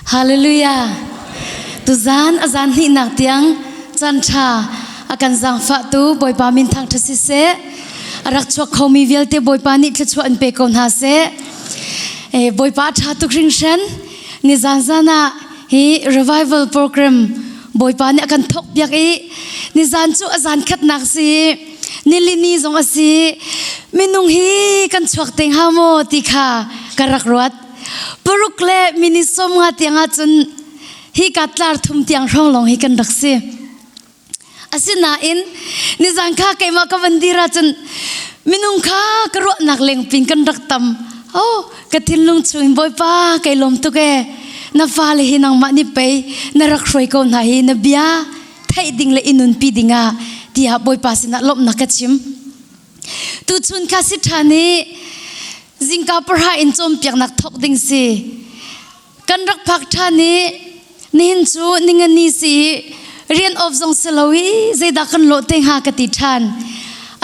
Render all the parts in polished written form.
Hallelujah. Tuzan a zan hnihnak tiang caan ṭha a kan zaangfah tu Bawipa min thangṭhat siseh. A rak chuak khomi vialte Bawipa nih thluachuah an pe ko hna seh. Eh, Bawipa a ṭha tuk hringhran. Nizan zan ah hi revival program Bawipa nih a kan thawk piak i nizan cu a zan khatnak si nilini zong a si minung hi kan chuak te hnga maw ti kha ka rak ruat. Paruk le mini som nga tiang ahcun hi ka tlar thum tiang hrawng lawng hi kan rak si. Asinain nizan kha keimah ka van dir ahcun minung kha ka ruahnak lengpin kan rak tam. Oh, ka thinlung chungin Bawipa kai lawm tuk ee. Na fale hi nangmah nih pei na rak hruai ko hna hi na bia theih ding le i nunpi ding ah tiah Bawipa sinah lawmhnak ka chim. Tuchun kha si ṭhan i zingka pahra in cawnpiaknak thawk ding si. Kan rak phak ṭhan i nihin cu ningani si i rian off zong si lo i zeidah kan lawh te hnga ka ti ṭhan.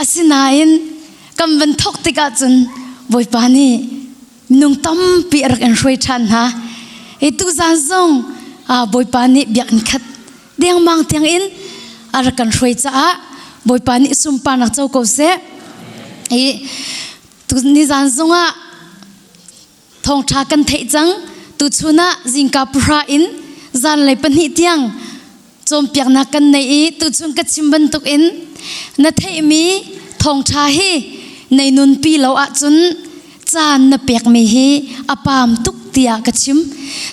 Asinain kan van thawk tikah cun Bawipa nih minung tampi a rak in hruai ṭhan hna. I tuzan zong Bawipa nih biakinn khat dengmang tiang in a rak kan hruai caah Bawipa nih sunparnak co ko seh. I nizan zongah thawngṭha kan theih cang. Tuchun ah zingka pahra in zanlei pahnih tiang cawnpiaknak kan nei i tuchun ka chim bantuk in na theihmi thawngṭha hi nei nunpi lo ahcun caan na pekmi hi a paam tuk tiah ka chim.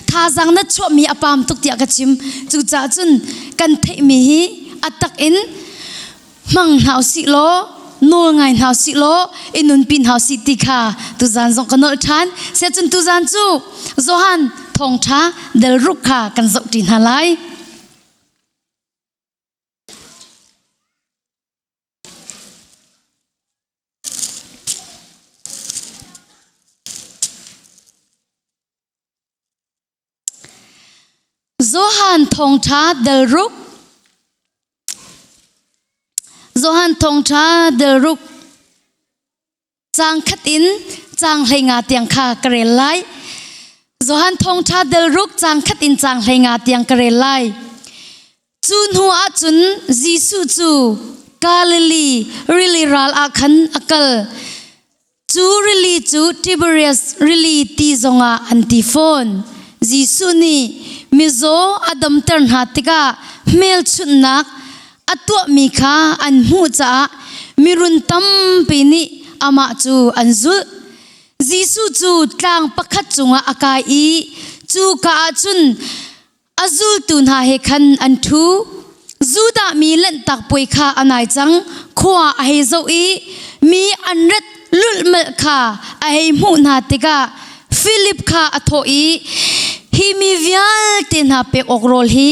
Thazaang na chuahmi a paam tuk tiah ka chim. Cucaah cun kan theihmi hi a tak in hmang hna usih law nawl ngai hna usih law i nunpi hna usih ti kha tuzaan zong ka nolh ṭhan. Siacun tuzaan cu Johan thawngṭha del ruk kha kan zohṭi hna lai. Johan thawngṭha del ruk Johan thawngṭha del ruk caang khat in caang 15 tiang kha ka rel lai. Johan thawngṭha del ruk caang khat in caang 15 tiang ka rel lai. Cu hnu ah cun Jesuh cu Galilee rili ral ah khan a kal. Cu rili cu Tiberias rili ti zongah an ti fawn. Jesuh nih mizaw a damter hna tikah hmelchunhnak a tuahmi kha an hmuh caah mirun tampi nih amah cu an zulh. Jesuh cu tlang pakhat cungah a kai i cuka ah cun A zultu hna he khan an ṭhu. Judah mi Lanhtak Puai kha a nai cang. Khua a hei zoh i mi an rat lulhmalh kha a hei hmuh hna tikah Filip kha a thawh i, Hi mi vialte hna pek awk rawl hi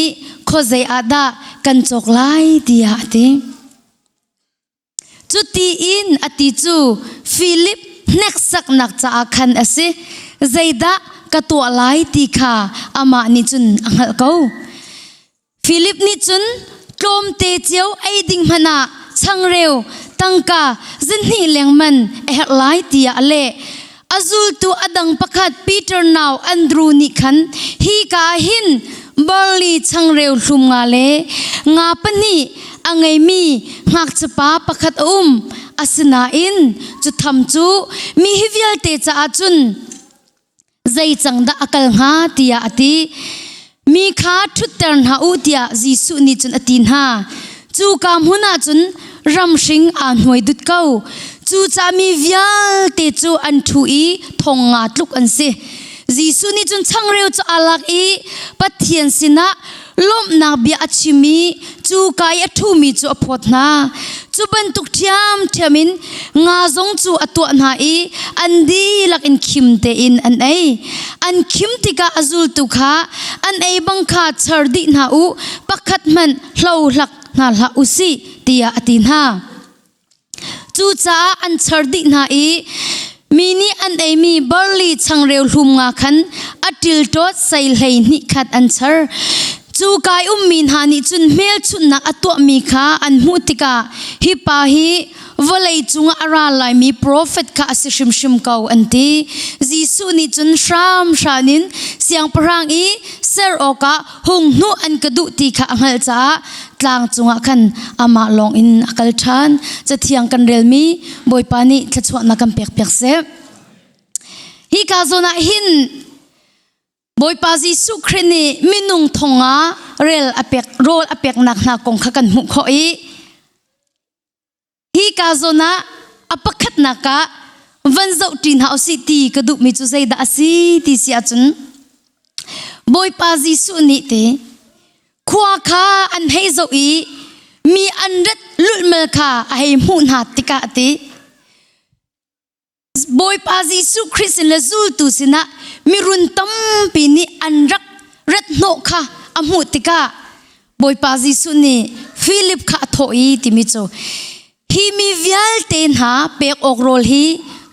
khuazei ah dah kan cawk lai? tiah a ti. Cuti in a ti cu Filip hneksaknak caah khan a si. Zeidah ka tuah lai ti kha amah nih cun a hngalh ko. Filip nih cun tlawmte cio ei ding hmanh ah changreu tangka zihnih lengman a herh lai tiah a leh. A zultu a dang pakhat Peter nau Andru nih khan hi ka ah hin barli changreu hlum nga le nga pahnih a ngeimi ngakchiapa pakhat a um. Asinain cu tham cu mi hi vialte caah cun zei cang dah a kal hnga tiah a ti. Mi kha ṭhutter hna u tiah Jesuh nih cun a ti hna. Cuka hmun ah cun ramhring aa hnuai dut ko. Cucaah mi vialte cu an ṭhu i thong nga tluk an si. Jesuh nih cun changreu cu aa lak i Pathian sinah lawmhnak bia a chim i cuka i a ṭhumi cu a phawt hna. Cu bantuk ṭhiamṭhiam in nga zong cu a tuah hna i an dihlak in khim tein an ei. An khim tikah a zultu kha an ei bang kha char dih hna u, pakhat hmanh hlohlak hna hlah u sih tiah a ti hna. Cucaah an char dih hna i mi nih an eimi barli changreu hlum nga khan a ṭilṭawt sei 12 khat an char. Cu kai ummi hna nih cun hmelchunhnak a tuahmi kha an hmuh tikah hi pa hi vawlei cungah a ra laimi profet kha a si hrimhrim ko an ti. Jesuh nih cun hramhram in siangpahrang i Ser awkah hung hnuh an ka duh ti kha a hngalh caah tlang cungah khan amah lawng in a kal ṭhan. Cathiang kan relmi Bawipa nih thluachuahnak kan pekpiak seh. Hika zawn ah hin Bawipa Jesuh Khrih nih minung thong ah rel a pek rawl a peknak hna kong kha kan hmuh khawh i hika zawn ah a pakhatnak ah van zoh ṭi hna usih ti ka duhmi cu zeidah a si ti si ahcun Bawipa Jesuh nih te khua kha an hei zoh i mi an rat lulhmal kha a hei hmuh hna tikah a ti. Bawipa Jesuh Khrih sin le zultu sinah mirun tampi nih an rak rat hnawh kha a hmuh tikah Bawipa Jesuh nih Philip kha a thawh i timi cu hi mi vialte hna pek awk rawl hi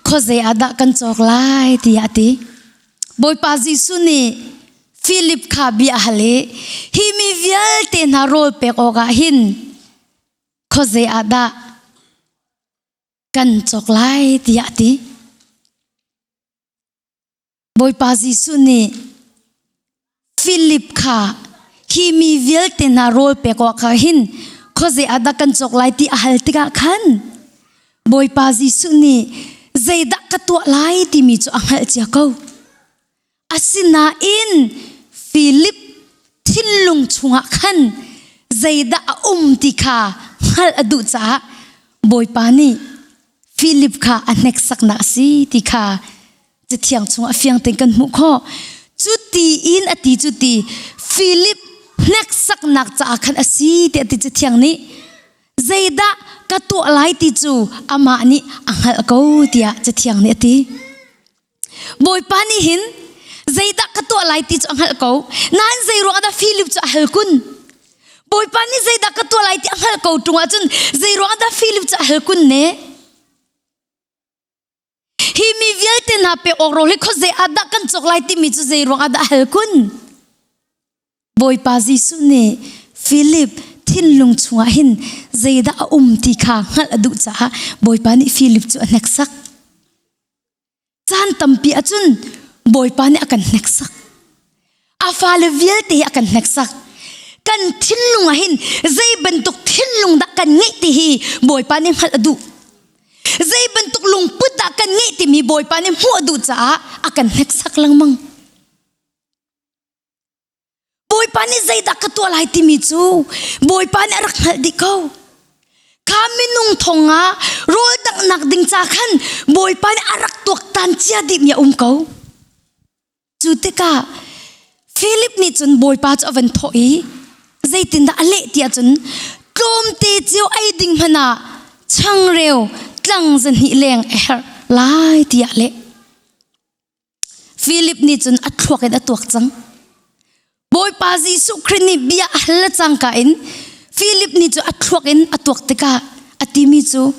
khuazei ah dah kan cawk lai tiah a ti. Bawipa Jesuh nih Philip kha bia a hal i hi mi vialte hna rawl pek awkah hin khuazei ah dah kan cawk lai tiah a ti. Bawipa Jesuh nih Philip kha hi mi vialte hna rawl pek awk ah hin khuazei ah dah kan cawk lai ti a hal tikah khan Bawipa Jesuh nih zeidah ka tuah lai timi cu a hngalh cia ko. Asinain Philip thinlung chungah khan zeidah a um ti kha hngalh a duh caah Bawipa nih Philip kha a hneksaknak a si ti kha Cathiang chungah fiang tein kan hmuh khawh. Cu ti in a ti cu ti Philip hneksaknak caah khan a si tiah ti Cathiang nih zeidah ka tuah lai ti cu amah nih a hngalh ko tiah Cathiang nih a ti. Bawipa nih hin zeidah ka tuah lai ti cu a hngalh ko. Nain zei ruangah dah Philip cu a hal kun? Bawipa nih zeidah ka tuah lai ti a hngalh ko ṭung ahcun zei ruangah dah Philip cu a hal kun ne? Hi mi vialte hna pek awk rawl hi khuazei ah dah kan cawk lai timi cu zei ruangah dah a hal kun? Bawipa Jesuh nih Philip thinlung chungah hin zeidah a um ti kha hngalh a duh caah Bawipa nih Philip cu a hneksak. Caan tampi ahcun Bawipa nih a kan hneksak. A fale vialte hi a kan hneksak. Kan thinlung ah hin zei bantuk thinlung dah kan ngeih ti hi Bawipa nih hngalh a duh. Zei bantuk lungput dah kan ngeih timi Bawipa nih hmuh a duh caah a kan hneksak lengmang. Bawipa nih zeidah ka tuah lai timi cu Bawipa nih a rak hngalh dih ko. Kha minung thong ah rawl danghnak ding ca khan Bawipa nih a rak tuaktan cia dihmi a um ko. Cu tikah Philip nih cun Bawipa cu a van thawh i zeitindah a leh ti ahcun tlawmte cio ei ding hmanh ah changreu tlang zahnih leng a herh lai tiah a leh. Philip nih cun a thluak in a tuak cang. Bawipa Jesuh Khrih nih bia a hal le cangka in Philip nih cu a thluak in a tuak tikah a timi cu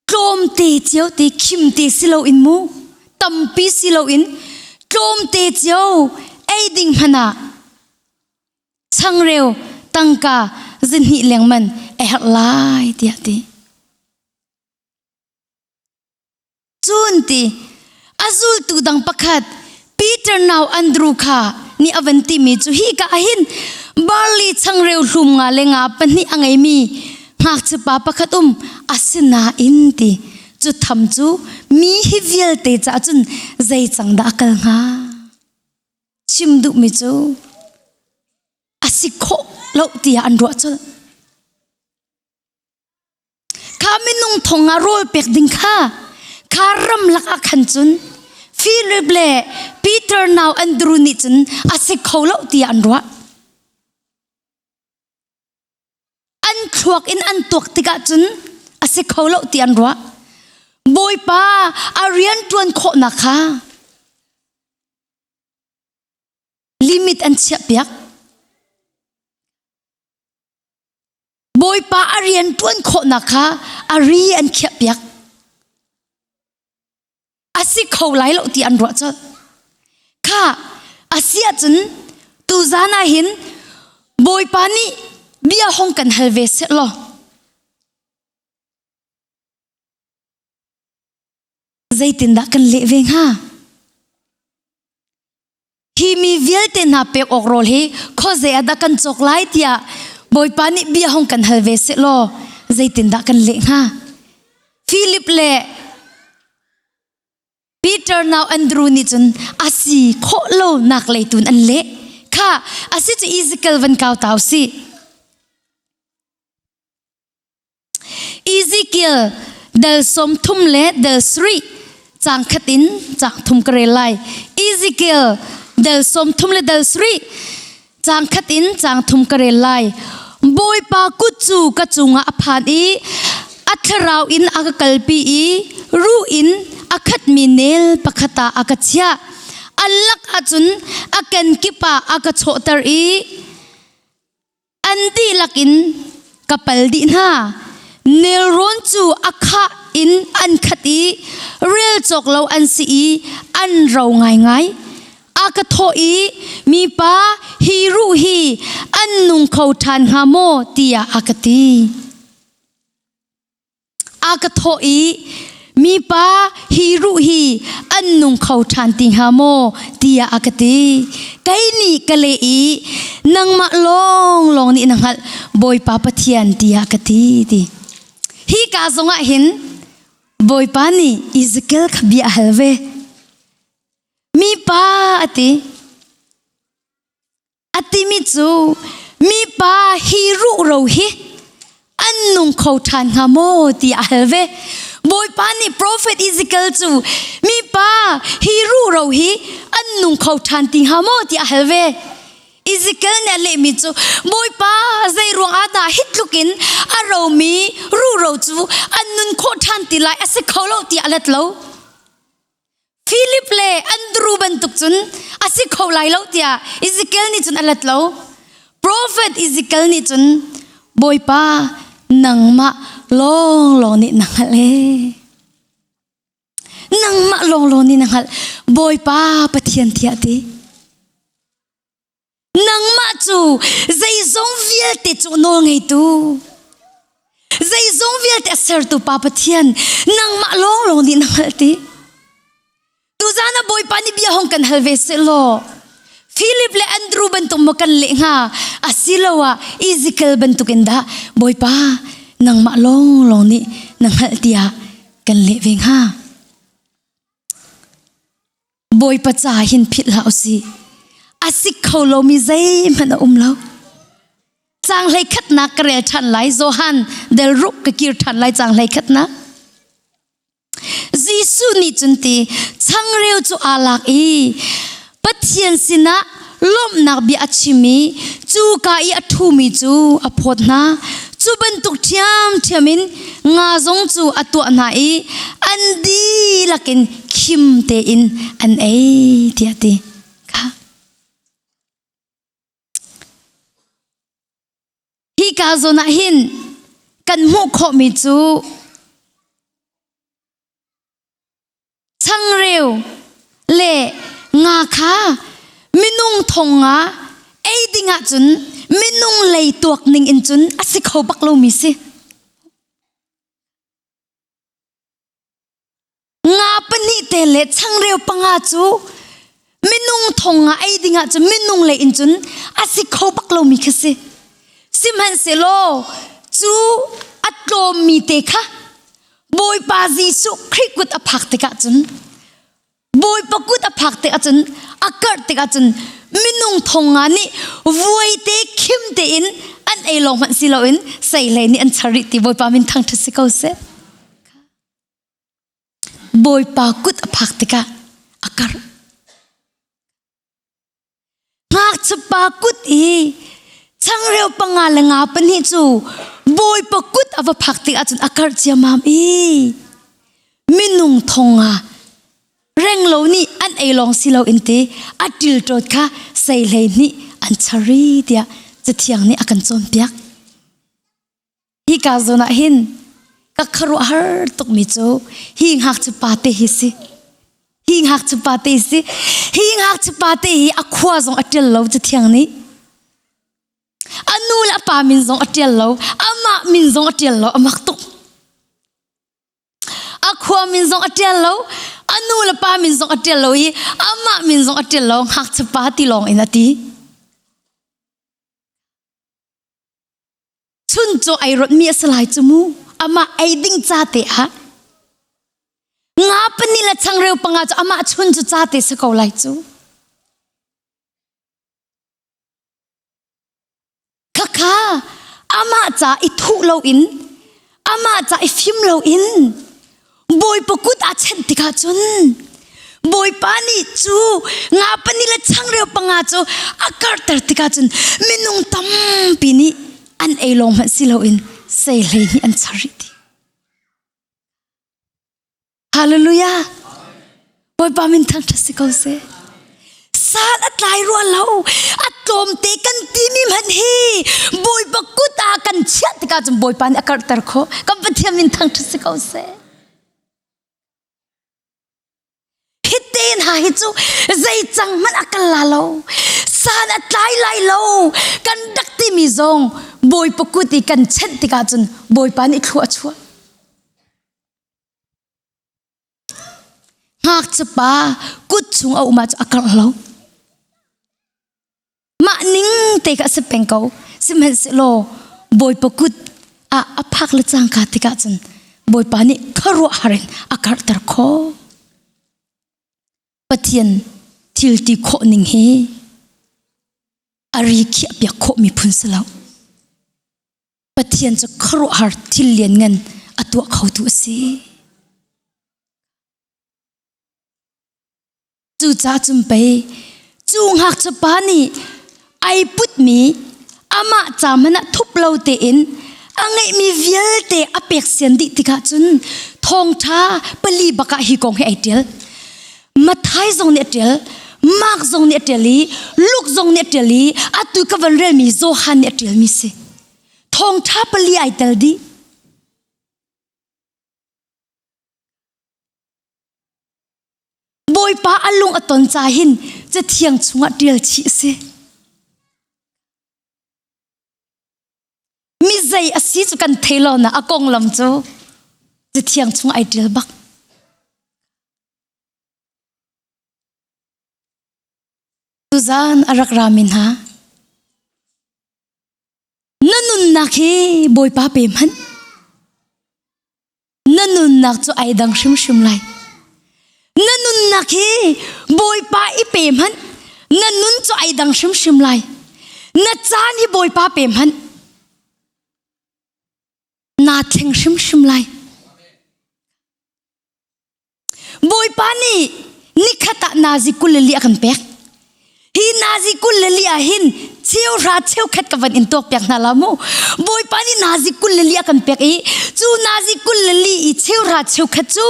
tlawmte cio te khimte si loin mu tampi si loin tlawmte cio ei ding hmanh ah changreu tangka zihnih lengman a herh lai tiah ti. Cun ti a zultu dang pakhat Peter nau Andru kha nih a van timi cu hi ka ah hin barley changreu hlum nga le nga pahnih a ngeimi ngakchia pa pakhat um asinain ti cu tham cu mi hi vialte caah cun zei cang dah a kal hnga chim duhmi cu a si khawh lo tiah an ruah colh Kha minung thong ah rawl pek ding kha kha ramlak ah khan cun Philip le Peter nau Andrew nih cun a si kho lo tiah an ruah. An thluak in an tuak tikah cun a si kho lo ti an ruah. Bawipa a rian ṭuan khawhnak kha limit an chiahpiak. Bawipa a rian ṭuan khawhnak kha a ri an khiahpiak. A si kho lai lo ti an ruah colh. Kha a si ahcun tuzan ah hin Bawipa nih bia hong kan hal ve seh law zeitindah kan leh ve hnga? Hi mi vialte hna pek awk rawl hi khuazei ah dah kan cawk lai tiah Bawipa nih bia hong kan hal ve seh law zeitindah kan leh hnga? Philip le Peter nau Andrew nih cun a si khawh lo nak lei tun an leh. Kha a si cu Ezekiel van kau tau si. Ezekiel dal 30 le dal 3 cang khat in cang thum ka rel lai. Ezekiel dal 30 le dal 3 cang khat in cang thum ka rel lai. Bawipa kut cu ka cungah a phan i a thlarau in a ka kalpi i ruh in a khatmi nel pakhat ah a ka chiah. An lak ahcun a kenkip ah a ka chawhter i An dihlak in ka pal dih hna. Nelrawn cu a khah in an khat i rel cawk lo an si i an ro ngaingai. A ka thawh i, Mipa, hi ruh hi an nung kho ṭhan hnga maw? tiah a ka ti. A ka thawh i, Mipa, hi ruh hi an nung kho ṭhan ti hnga maw? tiah a ka ti. Kei nih ka leh i, nangmah lawnglawng nih na hngalh, Bawipa Pathian tiah ka ti ti. Hi ka zongah hin Bawipa nih Ezekiel kha bia a hal ve. Mipa a ti. A timi cu mipa hi ruhro hi an nung kho ṭhan hnga maw ti a hal ve. Bawipa nih profet Ezekiel cu mipa hi ruhro hi an nung kho ṭhan ti hnga maw ti a hal ve. Ezekiel nih a lehmi cu Bawipa zei ruang ah dah hi tluk in a romi ruhro cu an nun khawh ṭhan ti lai a si kho lo tiah a let lo. Philip le Andrew bantuk cun a si kho lai lo tiah Ezekiel nih cun a let lo. Prophet Ezekiel nih cun Bawipa nangmah lawnglawng nih na hngalh ee. Nangmah lawnglawng nih na hngalh. Bawipa Pathian tiah ti. Nangmah cu zeizong vialte cu nawl ngeitu, zeizong vialte a sertu Pa Pathian, nangmah lawnglawng nih na hngalh ti. Tuzan ah Bawipa nih bia hong kan hal ve seh law, Philip le Andrew bantuk maw kan leh hnga, asiloah Ezekiel bantuk in dah Bawipa nangmah lawnglawng nih na hngalh tiah kan leh ve hnga. Bawipa ca hin philh hlah usih. A sik kho lomi zeihmanh a um lo. Caang hlei khatnak ka rel ṭhan lai. Johan del ruk ka kir ṭhan lai caang hlei khatnak. Jesuh nih cun ti changreu cu aa lak i Pathian sinah lawmhnak bia a chim i cuka i a ṭhumi cu a phawt hna. Cu bantuk ṭhiamṭhiam in nga zong cu a tuah hna i an dihlak in khim tein an ei tiah a ti. Kha. Hika zawn ah hin kan hmuh khawhmi cu changreu le nga kha minung thong nga ei ding ahcun minung lei tuak ning in cun a si kho bak lomi si. Nga pahnih te le changreu panga cu minung thong nga ei ding ahcun minung lei in cun a si kho bak lomi kha si. Sihmanhsehlaw cu a tlawmmi te kha Bawipa Jesuh Khrih kut a phak tikah cun Bawipa kut a phak tikah cun a karh tikah cun minung thong nga nih vuai te khim tein an ei lawng hmanh si loin seihlei nih an char rih ti Bawipa min thangṭhat si ko seh. Bawipa kut a phak tikah a karh. Ngakchiapa kut i changreu panga le nga pahnih cu Bawipa kut a va phak tik ahcun a karh ciammam i minung thong nga renglo nih an ei lawng si loin ti a ṭilṭawt kha sei hlei hnih an chari tiah Cathiang nih a kan cawnpiak. Hika zawn ah hin ka khuaruahhar tukmi cu hi ngakchipa te hi si. Hi ngakchipa te si. Hi ngakchipa te hi a khua zong a ṭial lo Cathiang nih. A nu le a pa min zong a ṭial lo. Amah min zong a ṭial lo. A mak tuk. A khua min zong a ṭial lo, a nu le pa min zong a ṭial lo i amah min zong a ṭial lo, ngakchia pa ti lawng in a ti. Chun cu ai rawtmi a si lai cu mu. Amah ei ding ca te ah. Nga pahnih le changreu panga cu amah chun cu ca te si ko lai cu. Khakha amah ca i thuh loin amah ca i fim loin Bawipa kut aa chenh tikah cun Bawipa nih cu nga pahnih le changreu panga cu a karhter tikah cun minung tampi nih an ei lawng hmanh si loin sei 12 an char rih ti. Hallelujah. Bawipa min thangṭhat si ko seh. San a tlai rua lo. A tlawmte kan timi hmanh hi Bawipa kut ah kan chiah tikah cun Bawipa nih a karhter khawh. Kan Pathian min thangṭhat si ko seh. Hi te hna hi cu zei cang hmanh a kal la lo. San a tlai lai lo. Kan rak timi zong Bawipa kut i kan chenh tikah cun Bawipa nih thlua a chuah. Ngakchiapa kut chung a um ah cu a karh lo. Mah ning te kha a si peng ko. Sihmanhsehlaw Bawipa kut ah a phak le cangka tikah cun Bawipa nih khuaruahhar in a karhter khawh. Pathian thil ti khawh ning hi a ri khiah piak khawh mi phun si lo. Pathian cu khuaruahhar thil lianngan a tuah khotu a si. Cucaah cun pei cu ngakchia pa nih ai putmi amah ca hmanh ah thup lo tein a ngeihmi vialte a pek sian dih tikah cun thawngṭha pali bak ah hi kong hi ai ṭial. Matthai zong nih a ṭial, Mark zong nih a ṭial i Luke zong nih a ṭial i atu ka van relmi Johan nih a ṭialmi si. Thawngṭha pali ai tel dih. Bawipa a lung a ton ca hin cathiang chungah ṭial chih a si. Mi zei a si cu kan thei lo na a konglam cu cathiang chung ai ṭial bak. Tuzaan a rak rami hna na nunnak hi Bawipa pe hmanh. Na nunnak cu ai dang hrimhrim lai. Na nunnak hi Bawipa i pe hmanh. Na nun cu ai dang hrimhrim lai. Na caan hi Bawipa pe hmanh. Naa thleng hrimhrim lai. Bawipa nih nikhat ah nazi 24 a kan pek. Hi nazi 24 ah hin cheuhra cheukhat ka van in tuak piak hna la mu. Bawipa nih nazi 24 a kan pek i cu nazi 24 i cheuhra cheukhat cu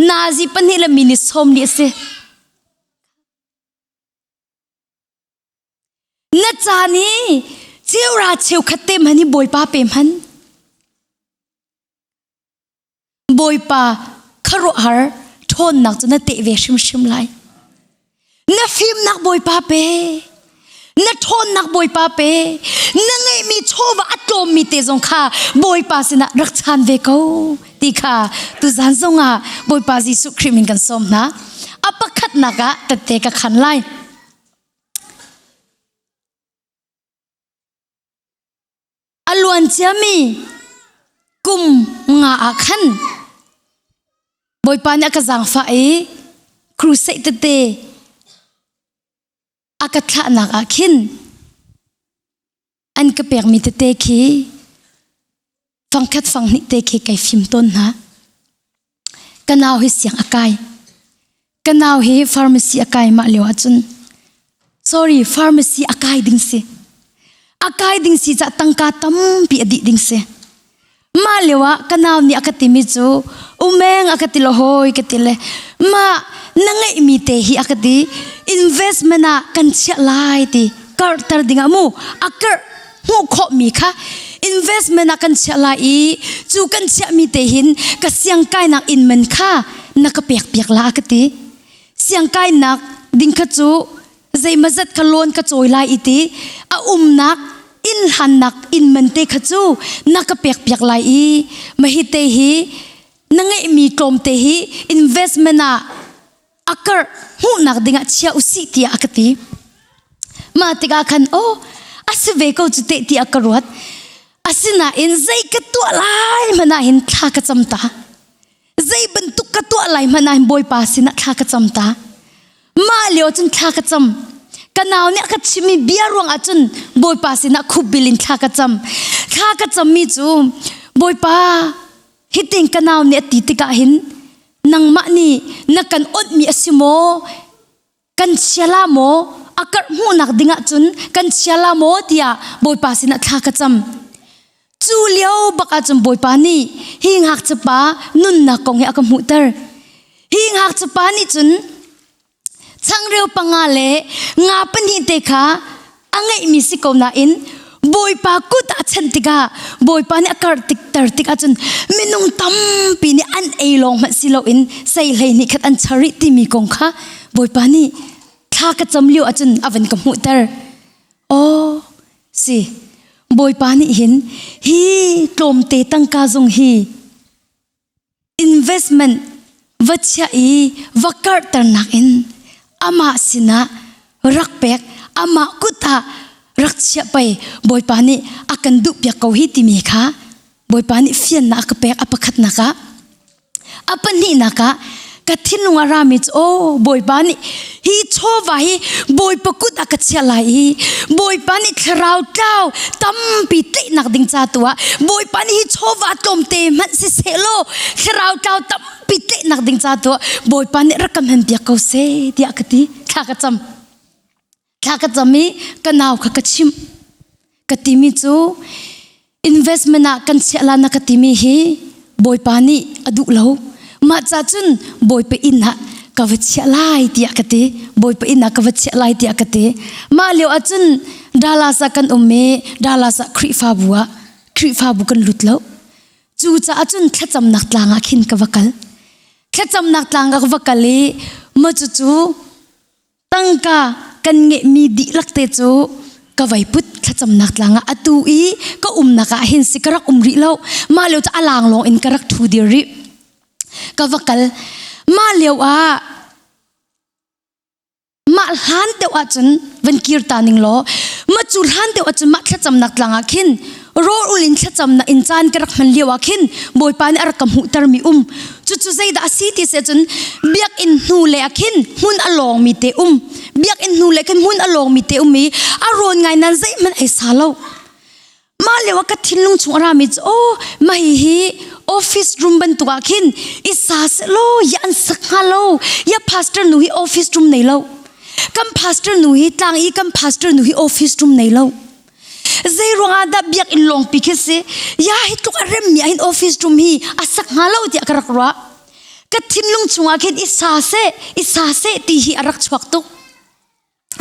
nazi pahnih le mini sawm li a si. Na caan i cheuhra cheukhat te hman hi Bawipa pe hman. Bawipa khuaruahhar ṭhawnnak cu na teh ve hrimhrim lai. Na fimnak Bawipa pe. Na ṭhawnnak Bawipa pe. Na ngeihmi chawva a tlawmmi te zong kha Bawipa sinah rak chan ve ko ti kha tuzan zongah Bawipa Jesuh Khrih min kan sawm hna. A pakhatnak ah tette ka khan lai. A luan ciami kum nga ah khan Bawipa nih a ka zaangfah i crusade tete a ka thlahnak ah khin an ka pekmi tete khi fangkhat fanghnih te khi kai fim tawn hna. Ka nau hi siang a kai. Ka nau hi pharmacy a kai mah lio ahcun sorry pharmacy a kai ding si. A kai ding si cah tangka tampi a dih ding si. Mah lio ah ka nau nih a ka timi cu umeng a ka ti lo hawi ka ti le mah na ngeihmi te hi a ka ti investment ah kan chiah lai ti karhter ding ah mu a karh hmuh khawhmi kha investment ah kan chiah lai i cu kan chiahmi te hin ka siangkainak inn man kha na ka pek piak la ka ti siangkainak ding kha cu zeimazat ka loan ka cawi lai i ti a umnak inn hlannak inn man te kha cu na ka pek piak lai i mahi te hi. Na ngeihmi tlawmte hi investment ah a karh hmuhnak dingah chia usih tiah a ka ti. Mah tikah khan oh a si ve ko cu teh tiah ka ruat. Asinain zei ka tuah lai hmanh ah hin thla ka cam ta. Zei bantuk ka tuah lai hmanh ah hin Bawipa sinah thla ka cam ta. Mah lio cun thla ka cam. Ka nau nih a ka chimmi bia ruangah cun Bawipa sinah khupbil in thla ka cam. Thla ka cammi cu Bawipa hitin ka nau nih a ti tikah hin nangmah nih na kan onhmi a si maw? Kan chia la maw? A karh hmuhnak dingah cun kan chia la maw tiah Bawipa sinah thla ka cam. Cu lio bak ahcun Bawipa nih hi ngakchiapa nunnak kong hi a ka hmuhter. Hi ngakchiapa nih cun changreu panga le nga pahnih te kha a ngeihmi si ko nain Bawipa kut ah chanh tikah Bawipa nih a kar tikter tik ahcun minung tampi nih an ei lawng hmanh si loin sei 12 khat an char rih timi kong kha Bawipa nih thla ka cam lio ahcun a van ka hmuhter. Aw si Bawipa nih hin hi tlawmte tangka zong hi investment va chiah i va karhternak in amah sinah rak pek amah kut ah rak chiah pei Bawipa nih a kan duh piak ko hi timi kha Bawipa nih fiannak a ka pek a pakhatnak ah A pahnihnak ah ka thinlung a rami cu aw Bawipa nih hi chawva hi Bawipa kut ah ka chiah lai i Bawipa nih thlarau tlau tampi tlaihnak ding ca tu ah Bawipa nih hi chawva tlawmte hmanh siseh law thlarau tlau tampi tlaihnak ding ca tu ah Bawipa nih rak ka hman piak ko seh tiah ka ti thla ka cam. Thla ka cam i ka nau kha ka chimh. Ka timi cu investment ah kan chiah la na ka timi hi Bawipa nih a duh lo. Mah ca cun Bawipa inn ah ka va chiah lai tiah ka ti. Bawipa inn ah ka va chiah lai tiah ka ti. Mah lio ah cun Dallas ah kan um i Dallas ah Khrihfabu ah Khrihfabu kan lut lo. Cu caah cun thlacamnak tlang ah khin ka va kal. Thlacamnak tlang ah ka va kal i ma cucu tangka kan ngeihmi dihlak te cu ka vai put thlacamnak tlang ah atu i ka umnak ah hin si ka rak um rih lo mah lio cu a lang lawng in ka rak thu dir rih ka va kal mah lio ah mah hlan deuh ahcun van kir ta ning law ma cu hlan deuh ahcun mah thlacamnak tlang ah khin rawl ul in thlacamnak in caan ka rak hman lio ah khin Bawipa nih a rak ka hmuhtermi um cucu zeidah a si ti si ahcun biakinn hnu le ah khin hmun a lawngmi te um biakinn hnu le khin hmun a lawngmi te um i a rawn ngai nan zeihmanh ei sa lo mah lio ah ka thinlung chung a rami cu aw mah hi office room bantuk ah khin i sa seh law ya an sak hnga lo ya pastor nu hi office room nei lo kan pastor nu hi tlang i kan pastor nu hi office room nei lo Zei ruangah dah biakinn lawngpi khi si? Ya hi tluk a remmi ah hin office room hi a sak hnga lo tiah ka rak ruah. Ka thinlung chungah khin i sa seh, i sa seh ti hi a rak chuak tuk.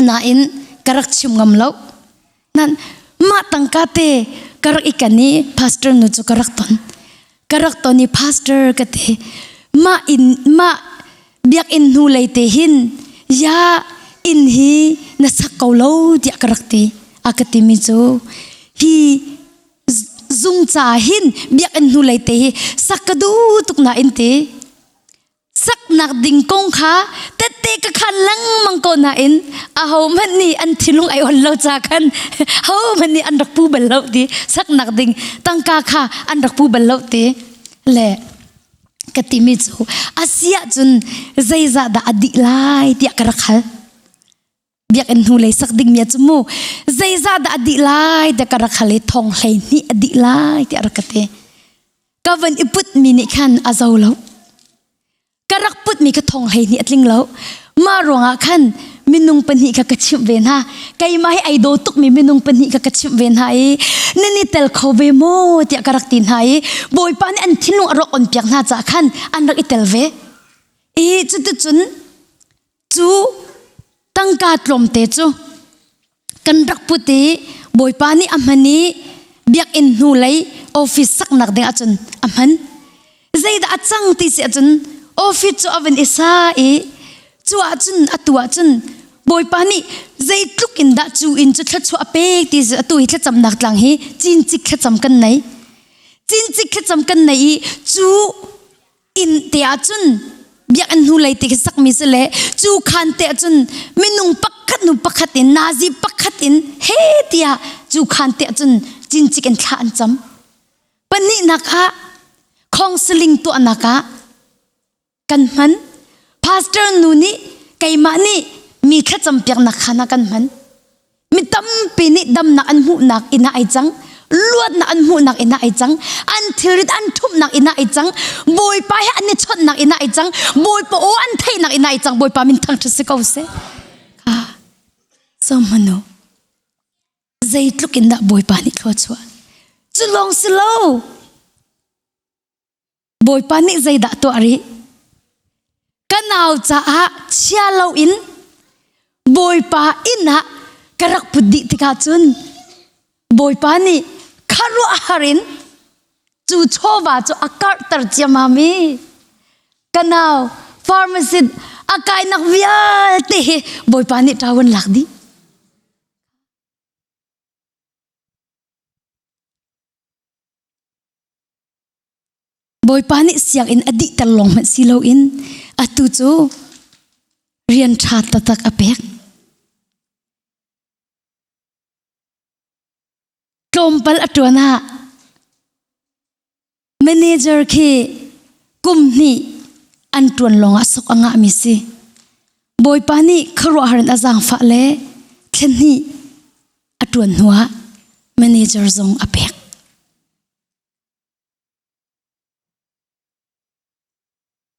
Nain ka rak chim ngam lo. Nan mah tangka te ka rak i kan i pastor nu cu ka rak ton. Ka rak ton i pastor ka ti. Mah in mah biakinn hnu lei te hin ya inn hi na sak ko lo tiah ka rak ti a ka timi cu hi zung ca hin biakinn hnu lei te hi sak ka duh tuk na in ti saknak ding kong kha tette ka khan lengmang ko nain aho hmanh nih an thinlung ai on lo ca khan ho hmanh nih an rak pu bal lo ti saknak ding tangka kha an rak pu bal lo ti le ka timi cu a si ahcun zeizah dah a dih lai tiah ka rak hal biakinn hnu lei sak dingmi cu mu zeizah dah a dih lai tiah ka rak hal i thong 12 a dih lai tiah rak ka ti ka van i putmi nih khan a zo lo ka rak putmi ka thong 12 a tling lo mah ruangah khan minung pahnih kha ka chimh ve hna keimah hi ai daw tukmi minung pahnih kha ka chimh ve hna i nan i tel kho ve maw tiah ka rak ti hna i bawipa nih an thinlung a rak on piak hna caah khan an rak i tel ve i cuticun cu tangka tlawmte cu kan rak put i bawipa nih a hman i biakinn hnu lei office saknak ding ahcun a hman zeidah a cang ti si ahcun office cu a van i sa i cu ahcun atu ahcun bawipa nih zeitluk in dah cu inn cu thluachuah a pek ti si atu hi thlacamnak tlang hi cincik thlacam kan nei cincik thlacam kan nei i cu. Inn te ah cun biakinn hnu lei te khi sakmi si le cu khan te ah cun minung pakhat hnu pakhat in nazi pakhat in he tiah cu khan te ah cun cincik in thla an cam. Pahnihnak ah counseling tuahnak ah kan hman. Pastor nu nih keimah nih mi thlacam piaknak khan ah kan hman. Mi tampi nih damnak an hmuhnak inn ah ai cang. Luatnak an hmuhnak inn ah ai cang. An thilrit an ṭhumhnak inn ah ai cang. Bawipa he an i chawnhnak inn ah ai cang. Bawipa aw an theihnak inn ah ai cang. Bawipa min thangṭhat si ko seh. Kha zohhmanh u. Zeitluk in dah Bawipa nih thlua chuah. Cu lawng si lo. Bawipa nih zeidah tuah rih? Ka nau caah chia loin Bawipa inn ah ka rak put dih tikah cun Bawipa nih khuaruahhar in cu chawva cu a karhter ciammam i ka nau pharmacist a kainak vialte hi Bawipa nih ṭawan lak dih. Bawipa nih sianginn a dihter lawng hmanh si loin atu cu rian ṭha taktak a pek. Tlawmpal a ṭuan ah manager khi kum hnih an ṭuan lawngah sok a ngahmi si. Bawipa nih khuaruahhar in a zaangfah le thlen hnih a ṭuan hnuah manager zong a pek.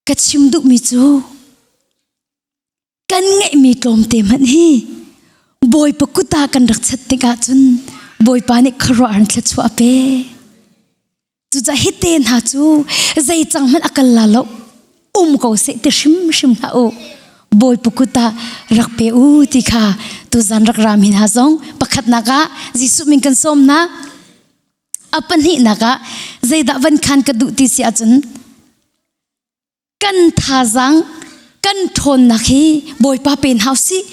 Ka chim duhmi cu kan ngeihmi tlawmte hmanh hi Bawipa kut ah kan rak chat tikah cun Bawipa nih khuaruahhar in thluachuah a pe. Cucaah hi te hna cu zei cang hmanh a kal la lo um ko seh ti hrimhrim hlah u. Bawipa kut ah rak pe u ti kha tuzan rak ram hi hna zong pakhatnak ah Jesuh min kan sawm hna. A pahnihnak ah zeidah van khan ka duh ti si ahcun kan thazaang kan ṭhawnnak hi Bawipa pe hna usih.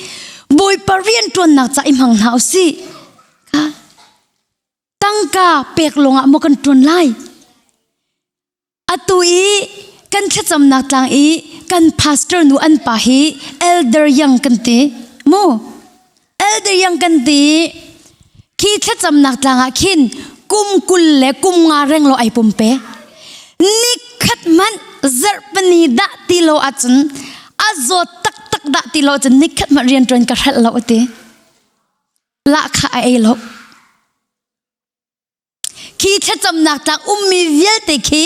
Bawipa rianṭuannak ca i hmang hna usih. Tangka pek lawngah maw kan ṭuan lai? Atu i kan thlacamnak tlang i kan pastor nu an pa hi Elder Yang kan ti. Mu? Elder Yang kan ti. Khi thlacamnak tlang ah khin kum 20 le kum nga reng lo ai pumpe. Nikhat hmanh zarhpini dah ti lo ahcun a zawt taktak dah ti lo ahcun nikhat hmanh rianṭuan ka hrelh lo ati. Lahkhah a ei lo. Khi thlacamnak tlak ummi vialte khi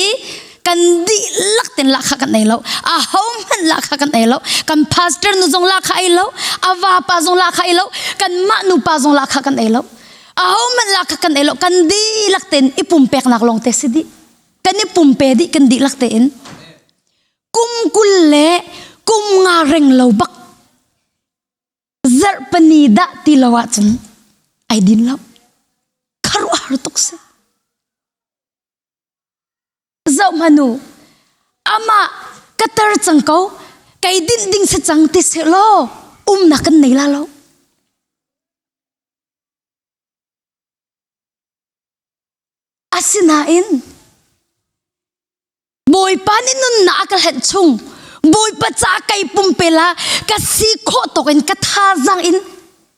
kan dihlak ten lahkhah kan ei lo. A ho hmanh lahkhah kan ei lo. Kan pastor nu zong lahkhah ei lo. A vapa zong lahkhah ei lo. Kan mah nupa zong lahkhah kan ei lo. A ho hmanh lahkhah kan ei lo. Kan dihlak ten i pumpeknak lawng te si dih. Kan i pumpe dih kan dihlak tein. Kum 20 le kum nga reng lo bak zarhpani dah ti lo ahcun ai din lo kharuahhar tuk si zoh hmanu amah ka tar cang ko kei dinh ding si cang ti seh law umnak kan nei la lo asinain Bawipa nih nunnak a ka hlenh chung Bawipa ca kai pumpe la ka si khawh tawk in ka thazaang in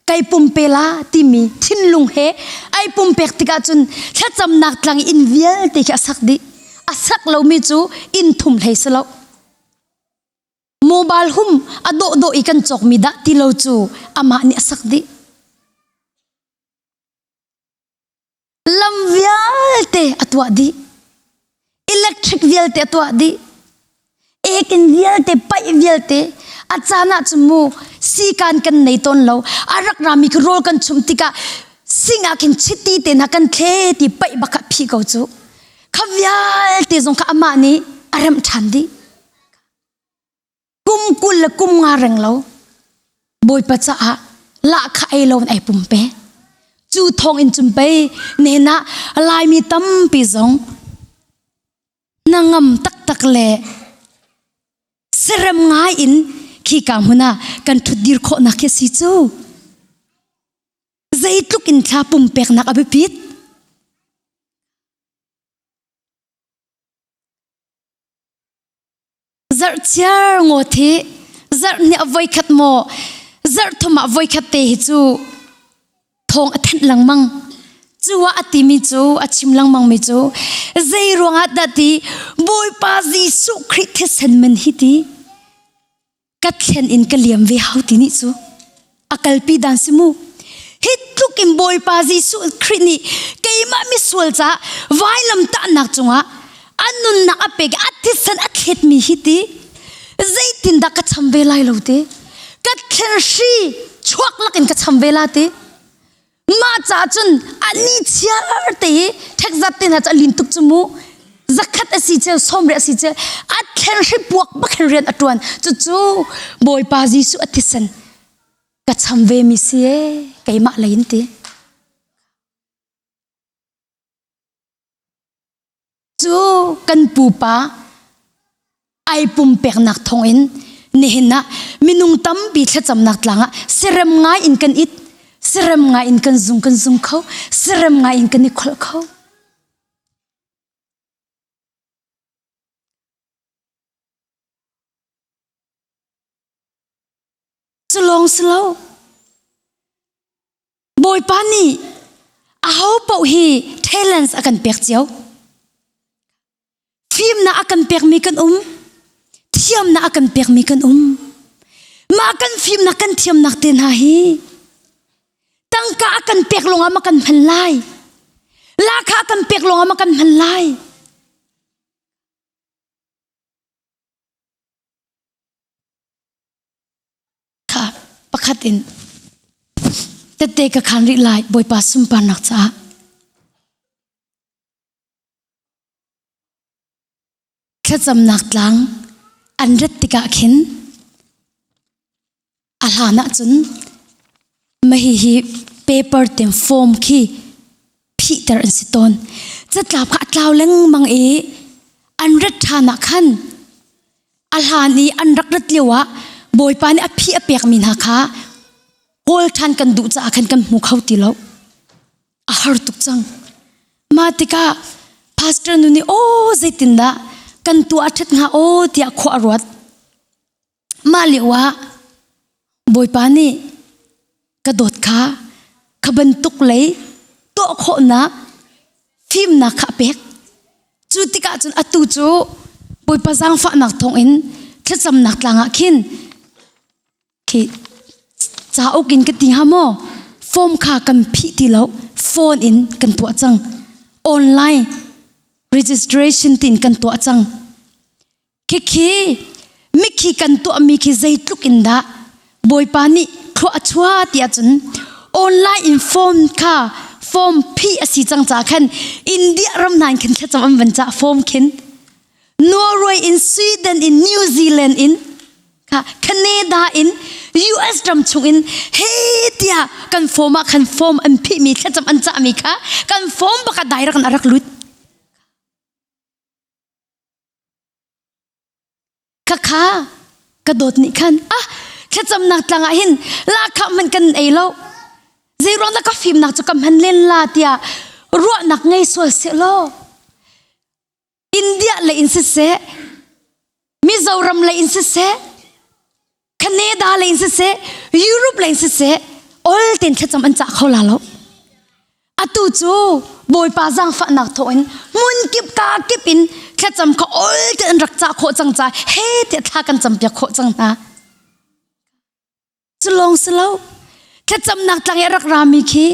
kai pumpe la timi thinlung he ai pumpek tikah cun thlacamnak tlang inn vialte khi a sak dih a sak lomi cu inn thum hlei si lo mobile hum a dawh dawh i kan cawkmi dah ti lo cu amah nih a sak dih Lam vialte a tuah dih. Electric vialte a tuah dih. Ekin vialte, paih vialte. A caan ah cun mu sikan kan nei tawn lo. A rak rami khi rawl kan chumh tikah sing ah khin chiti te hna kan thle ti paih bak ah phi ko cu. Kha vialte zong kha amah nih a remh ṭhan dih. Kum 20 le kum nga reng lo Bawipa caah lahkhah ei lo in ai pumpe. Cu thawng in cun pei nehna Laimi tampi zong hnangam taktak le serem ngai in khika hmun ah kan ṭhutdir khawhnak khi si cu. Zeitluk in thla pumpeknak a biapit. Zarh chiar ngawt hi zarh nih a voikhat maw zarh thum ah voikhat te hi cu thawng a thanh lengmang. Cu ah a timi cu a chim lengmang mi cu zei ruangah dah ti Bawipa Jesuh Khrih thisen man hi ti ka thlen in ka liam ve hau ti nih cu a kalpi dan si mu hi tluk in Bawipa Jesuh Khrih nih keimah misual caah vailam tahnak cungah a nunnak a pek a thisen a thletmi hi ti zeitindah ka cham ve lai lo ti ka thlen hri chuak lakin ka cham ve la ti Mah ca cun a ni chiar te hi ṭhekzat te hna cu a lin tuk cu mu. Zakhat a si cheu, sawmriat a si cheu, a thlen hri puak bak hin rian a ṭuan. Cucu Bawipa Jesuh a thisen ka cham ve mi si ee, keimah lei in ti. Cu kan pupa ai pumpeknak thawngin nihin ah minung tampi thlacamnak tlang ah serem ngai in kan it serem ngai in kan zung kan zung kho serem ngai in kan i kholh kho cu lawng si lo Bawipa nih aho paoh hi talents a kan pek cio. Fimnak a kan pekmi kan um. Thiamnak a kan pekmi kan um. Mah kan fimnak kan thiamnak te hna hi tangka a kan pek lawngah ma kan hman lai. Lakha a kan pek lawngah ma kan hman lai. Kha pakhat in tette ka khan rih lai Bawipa sunparnak caah. Thlacamnak tlang an rat tikah khin a hlan ahcun mahi hi paper ten form khi phihter an si tawn. Catlap kha a tlau lengmang i an rat ṭhan ah khan a hlan i an rak rat lio ah Bawipa nih a phih a pekmi hna kha kawl ṭhan kan duh caah khan kan hmu kho ti lo. A har tuk cang. Mah tikah pastor nu nih aw zeitindah kan tuah a ṭhat hnga aw tiah khua a ruat. Mah lio ah Bawipa nih ka dawt kha kha bantuk lei tuah khawhnak fimnak kha a pek. Cu tikah cun atu cu Bawipa zaangfahnak thawngin thlacamnak tlang ah khin khi cauk in ka ti hnga maw form kha kan phih ti lo phone in kan tuah cang online registration tin kan tuah cang Khikhi mikhi kan tuahmi khi zeitluk in dah Bawipa nih thlua a chua ti ahcun online in form kha form phih a si cang ca khan India ram hna in khin thlacam an van cah form khin Norway in Sweden in New Zealand in kha Canada in US ram chung in he tiah kan form ah khan form an phihmi thlacam an cahmi kha kan form bak ah direct in a rak lut Khakha ka dawt nih khan ah thlacamnak tlang ah hin lahkhah hmanh kan ei lo zeiruang dah ka fimnak cu ka hman len la tiah ruahnak ngei sual seh law India lei in siseh Mizoram lei in siseh Canada lei in siseh Europe lei in siseh ol ten thlacam an cah kho la lo atu cu Bawipa zaangfahnak thawngin hmun kip ka kip in thlacam kha ol te an rak cah khawh cang ca he tiah thla kan campiak khawh cang hna cu lawng si lo thlacamnak tlang i a rak rami khi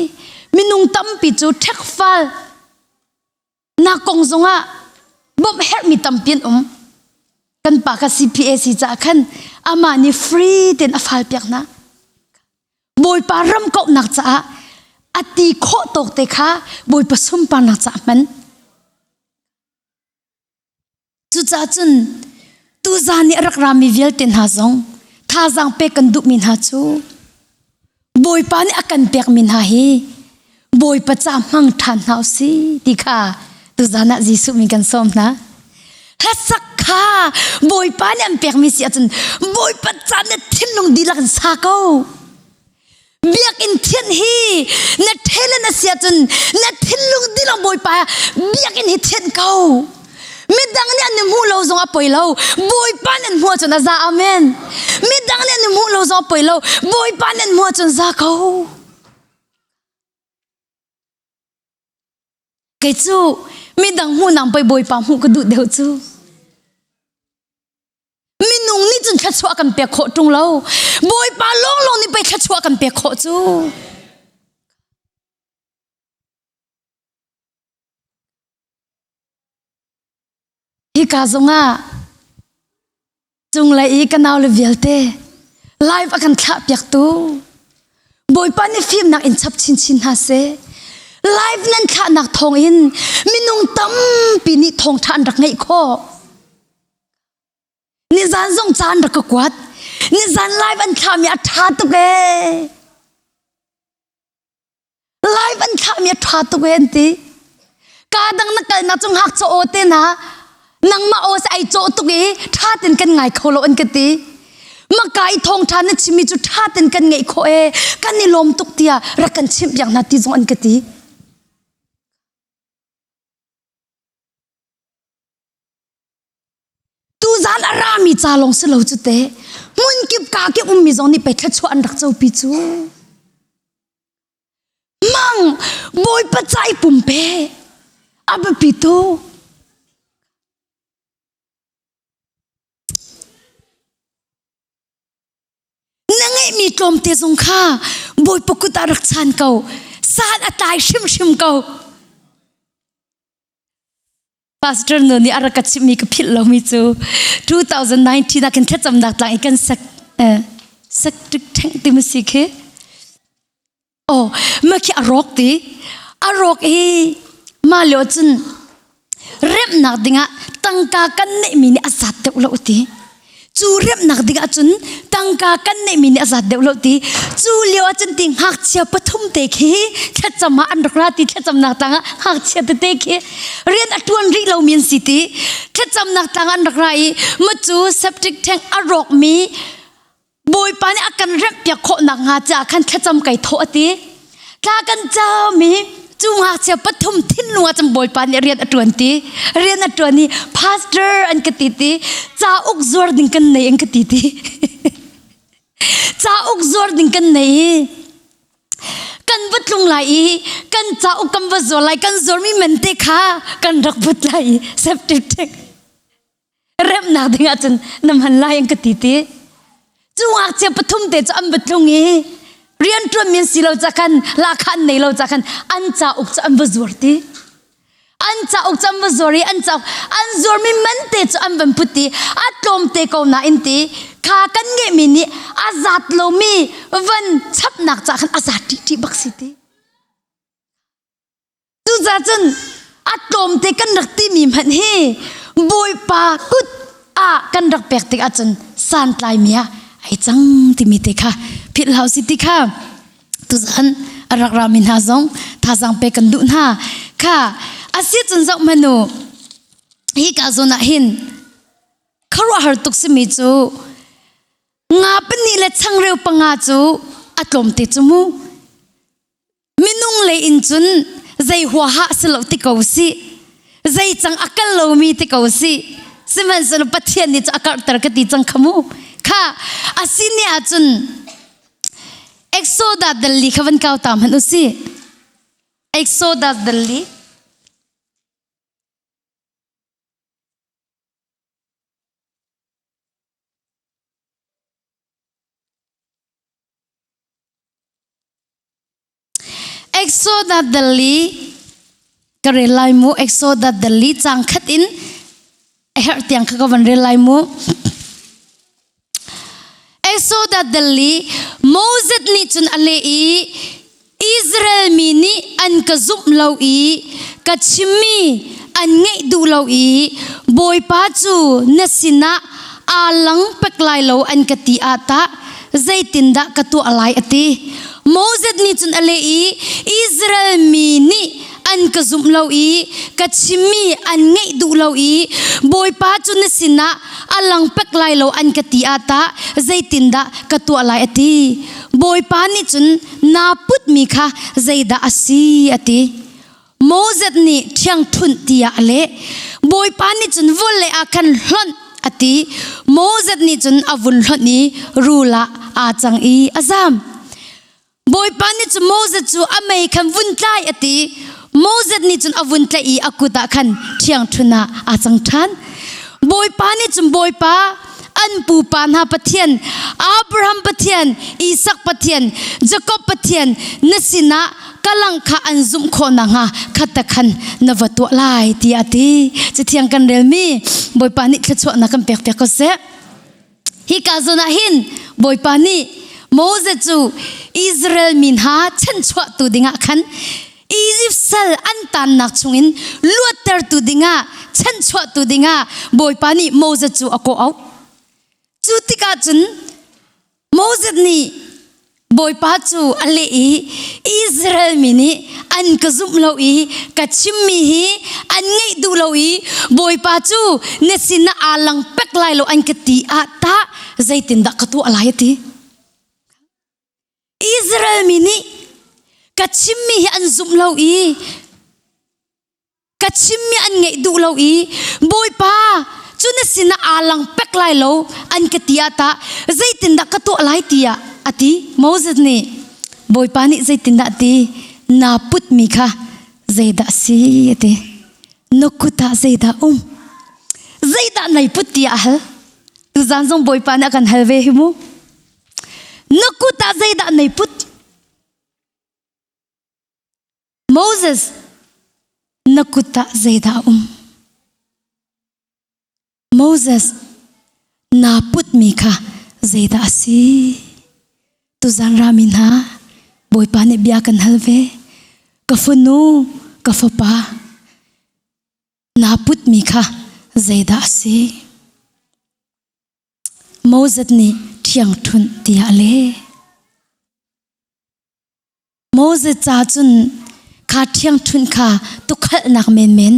minung tampi cu ṭhekfal Na kong zongah bawmh herhmi tampi an um. Kan pa kha CPA si caah khan amah nih free tein a fal piak hna. Bawipa ram kauhnak caah a ti khawh tawk te kha Bawipa sunparnak caah hman. Cucaah cun tuzaan i a rak rami vialte hna zong thazaang pek kan duhmi hna cu Bawipa nih a kan pekmi hna hi Bawipa ca hmang ṭhan hna u si ti kha tuzaan ah Jesuh min kan sawm hna. Hlasak kha Bawipa nih an pekmi si ahcun Bawipa ca na thinlung dihlak in sa ko. Biakinn thianh hi na talent a si ahcun na thinlung dihlak Bawipa biakinn hi thianh ko. Midang nih an i hmuh lo zong a poi lo. Bawipa nih an hmuh ahcun a za. Amen. Midang nih an i hmuh lo zong a poi lo. Bawipa nih an hmuh ahcun za ko. Kei cu midang hmuh nang pei Bawipa hmuh ka duh deuh cu. Minung nih cun thluachuah kan pek khawh ṭung lo. Bawipa lawnglawng nih pei thluachuah kan pek khawh cu. Hika zongah cunglei i ka naule vialte live a kan thlah piaktu Bawipa nih fimnak in chap chinchin hna seh. Live nan thlahnak thawngin minung tampi nih thawngṭha an rak ngeih khawh. Nizan zong caan rak ka kuat. Nizan live an thlahmi a ṭha tuk ee. Live an thlahmi a ṭha tuk ee an ti. Ka dang na kalnak cu ngakcha aw te na nangmah aw ai cawh tuk i ṭha ten kan ngai kho lo an ka ti. Maka i thawngṭha na chimmi cu ṭha ten kan ngeih khawh ee kan i lawm tuk tiah rak kan chimh piak hna ti zong an ka ti. Tuzan a rami ca lawng si lo cu te. Hmun kip ka kip ummi zong nih pei thluachuah an rak copi cu. Mang Bawipa ca i pumpe a biapi tuk. Na ngeihmi tlawmte zong kha Bawipa kut ah rak chan ko. San a tlai hrimhrim ko. Pastor nu nih a rak ka chimhmi ka philh lomi cu 2019 ah kan thlacamnak tlang i kan sak sak tik theng ti ma si khi oh ma khi a rawk ti a rawk i ma lio cun remnak dingah tangka kan neihmi nih a zat deuh lo ti Cu remnak ding ahcun tangka kan neihmi nih a zat deuh lo ti. Cu lio ahcun ti ngakchia pathum te khi thlacam ah an rak ra ti thlacamnak tlang ah ngakchia tete khi rian a tuan rih lomi an si ti. Thlacamnak tlang ah an rak ra i ma cu septic tank a rawkmi Bawipa nih a kan remhpiak khawh nakhnga caah khan thlacam kai thawh a ti. Thla kan cam i cu ngakchia pathum thinlung ah cun Bawipa nih rian a ṭuan ti. Rian a ṭuan i pastor an ka ti ti. Cauk zuar ding kan nei an ka ti ti. Cauk zuar ding kan nei i kan va tlung lai i kan cauk kan va zuar lai kan zuarmi man te kha kan rak put lai i septic tank remnak ding ahcun na hman lai an ka ti ti cu ngakchia pathum te cu an va tlung i rianṭuan mi an si lo ca khan lahkhah an nei lo ca khan an cauk cu an va zuar ti an cauk cu an va zuar i an cauk an zuarmi man te cu an van put ti a tlawm te ko nain ti kha kan ngeihmi nih a zat lomi van chapnak ca khan a zat ṭih ṭih bak si ti Cucaah cun a tlawmte kan rak timi hmanh hi Bawipa kut ah kan rak pek tik ahcun santlaimi ah ai cang timi te kha philh hau si ti kha tuzan a rak rami hna zong thazaang pek kan duh hna kha a si cun zoh hmanh u hi ka zawn ah hin khuaruahhar tuk simi cu nga pahnih le changreu panga cu a tlawmte cu mu Minung lei in cun zei huaha si lo ti ko si. Zei cang a kal lomi ti ko si. Sihmanhsehlaw Pathian nih cu a karhter ka ti cang kha mu. Kha a si ni ahcun Exodus dal li kha van kau ta hmanh u si. Exodus dal li. Exodus dali ka rel lai mu Exodus dali cang khat in a herh tiang kha ka van rel lai mu Exodus dali Moses nih cun a leh i Israel mi nih an ka zumh lo i ka chimmi an ngaih duh lo i Bawipa cu na sinah aa lang pek lai lo an ka ti ah tah zeitindah ka tuah lai a ti. Moses nih cun a leh i Israel mi nih an ka zumh lo i ka chimmi an ngaih duh lo i Bawipa cu na sinah a lang pek lai lo an ka ti ah tah zeitindah ka tuah lai a ti. Bawipa nih cun naa putmi kha zeidah a si a ti. Moses nih ṭhiangṭhunh tiah a leh. Bawipa nih cun vawlei ah khan hlonh a ti. Moses nih cun a vun hlonh i rul ah aa cang i a zam. Bawipa nih cun Moses cu a mei khan vun tlai a ti. Moses nih cun a vun tlaih i a kut ah khan ṭhiangṭhunh ah aa cang ṭhan. Bawipa nih cun Bawipa an pupa hna Pathian Abraham Pathian Isak Pathian Jakob Pathian na sinah ka lang kha an zumh khawh nakhnga khat khan na va tuah lai tiah a ti. Cathiang kan relmi Bawipa nih thluachuahnak kan pek piak ko seh. Hika zawn ah hin Bawipa nih Moses cu Israel mi hna chanchuahtu dingah khan Egypt sal an tannak chungin luattertu dingah chanchuahtu dingah Bawipa nih Moses cu a kawh auh. Cu tikah cun Moses nih Bawipa cu a leh i Israel mi nih an ka zumh lo i ka chimmi hi an ngaih duh lo i Bawipa cu na sinah aa lang pek lai lo an ka ti ah tah zeitindah ka tuah lai a ti. Israel mi nih ka chimmi hi an zumh lo i ka chimmi an ngaih duh lo i Bawipa cu na sinah aa lang pek lai lo an ka ti ah tah zeitindah ka tuah lai tiah a ti. Moses nih Bawipa nih zeitindah a ti naa putmi kha zeidah a si a ti. Na kut ah zeidah um zeidah nai put tiah a hal. Tuzaan zong Bawipa nih a kan hal ve hi mu. Na kut ah zeidah nai put? Moses, na kut ah zeidah a um? Moses, naa putmi kha zeidah a si? Tuzan rami hna, Bawipa nih bia kan hal ve. Ka fanu, ka fapa, naa putmi kha zeidah a si? Moses nih ṭhiangṭhunh tiah a leh. Moses ca cun kha ṭhiangṭhunh kha tukhalhnak menmen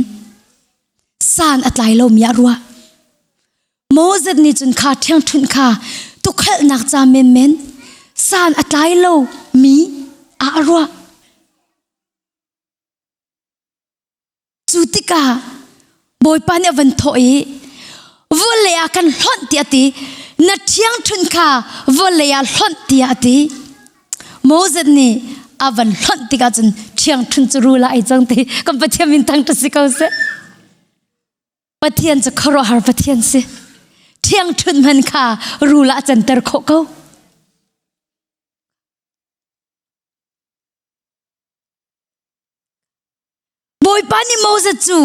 san a tlai lomi ah ruah. Moses nih cun kha ṭhiangṭhunh kha tukhalhnak ca menmen san a tlai lomi ah a ruah. Cu tikah Bawipa nih a van thawh i vawlei ah kan hlonh tiah a ti. Na ṭhiangṭhunh kha vawlei ah hlonh tiah a ti. Moses nih a van hlonh tikah cun ṭhiangṭhunh cu rul ah ai cang ti kan Pathian min thang si ko seh. Pathian cu khuaruahhar Pathian si. Ṭhiangṭhunh hman kha rul ah a canter khawh ko. Bawipa nih Moses cu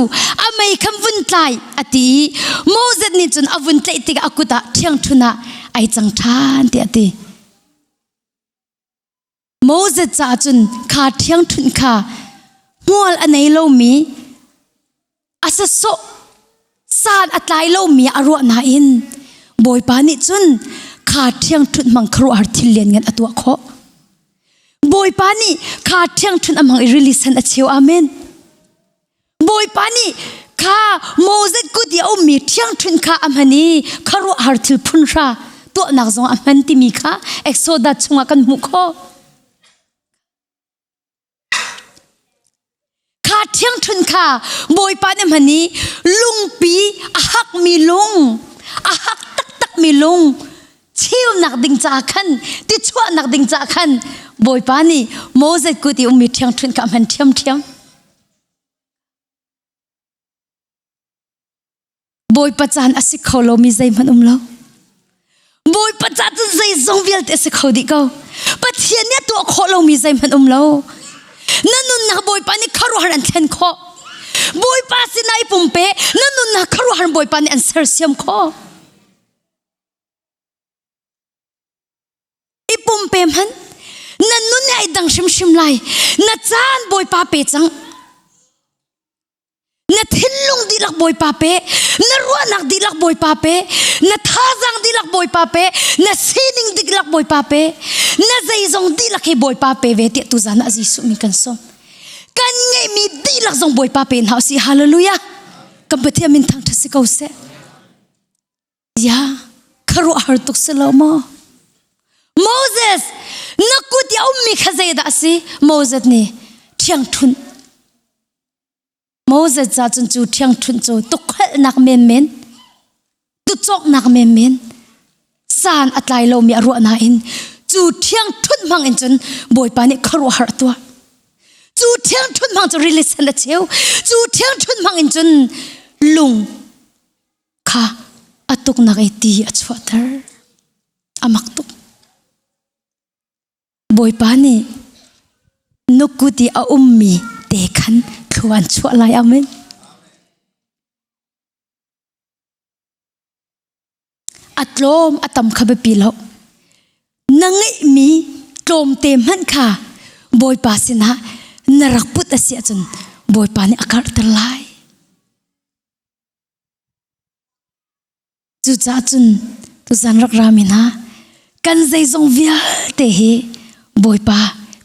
a mei khan vun tlai a ti i Moses nih cun a vun tlaih tikah a kut ah ṭhiangṭhun ah ai cang ṭhan tiah a ti. Moses caah cun kha ṭhiangṭhunh kha hmual a nei lomi a sasawh san a tlai lomi a ruah nain Bawipa nih cun kha ṭhiangṭhunh hmang khuaruahhar thil lianngan a tuah khawh. Bawipa nih kha ṭhiangṭhunh a hmang i rili sen a cheu. Amen. Bawipa nih kha Moses kut i a ummi ṭhiangṭhunh kha a hman i khuaruahhar thil phunhra tuahnak zong a hman timi kha Exodus chungah kan hmuh khawh. Kha ṭhiangṭhunh kha Bawipa nih hman i lungpi a hakmi lung, a hak taktakmi lung cheunak ding caah khan, ti chuahnak ding caah khan Bawipa nih Moses kut i ummi ṭhiangṭhunh kha a hman ṭhiamṭhiam. Bawipa caan a si kho lomi zeihmanh um lo. Bawipa ca cun zeizong vialte a si kho dih ko. Pathian nih a tuah khawh lomi zeihmanh um lo. Na nunnak Bawipa nih khuaruahhar an thlen khawh. Bawipa sinah i pumpe, na nunnak khuaruahhar Bawipa nih an sersiam khawh. I pumpe hmanh na nun ai dang hrimhrim lai. Na caan Bawipa pe cang. Na thinlung dihlak Bawipa pe, na ruahnak dihlak Bawipa pe, na thazaang dihlak Bawipa pe, na sining dihlak Bawipa pe, na zeizong dihlak hi Bawipa pe ve tiah tuzan ah Jesuh min kan sawm. Kan ngeihmi dihlak zong Bawipa pe hna usih. Hallelujah. Kan Pathian min thangṭhat si ko seh. Ya, khuaruahhar tuk si lo maw? Moses, na kut i a ummi kha zeidah a si? Moses nih ṭhiangṭhunh. Moses ca cun cu ṭhiangṭhunh cu tukhalhnak menmen, tucawknak menmen, san a tlai lomi a ruah nain cu ṭhiangṭhunh hmang in cun Bawipa nih khuaruahhar a tuah. Cu ṭhiangṭhunh hmang cu rili sen a cheu. Cu ṭhiangṭhunh hmang in cun lung kha a tuknak i ti a chuahter. A mak tuk. Bawipa nih nukut i a ummi te khan thlua an chuah lai. Amen. A tlawm a tam kha biapi lo. Na ngeihmi tlawmte hmanh kha Bawipa sinah na rak put a si ahcun Bawipa nih a karhter lai. Cucaah cun tuzan rak rami hna kan zeizong vialte hi Bawipa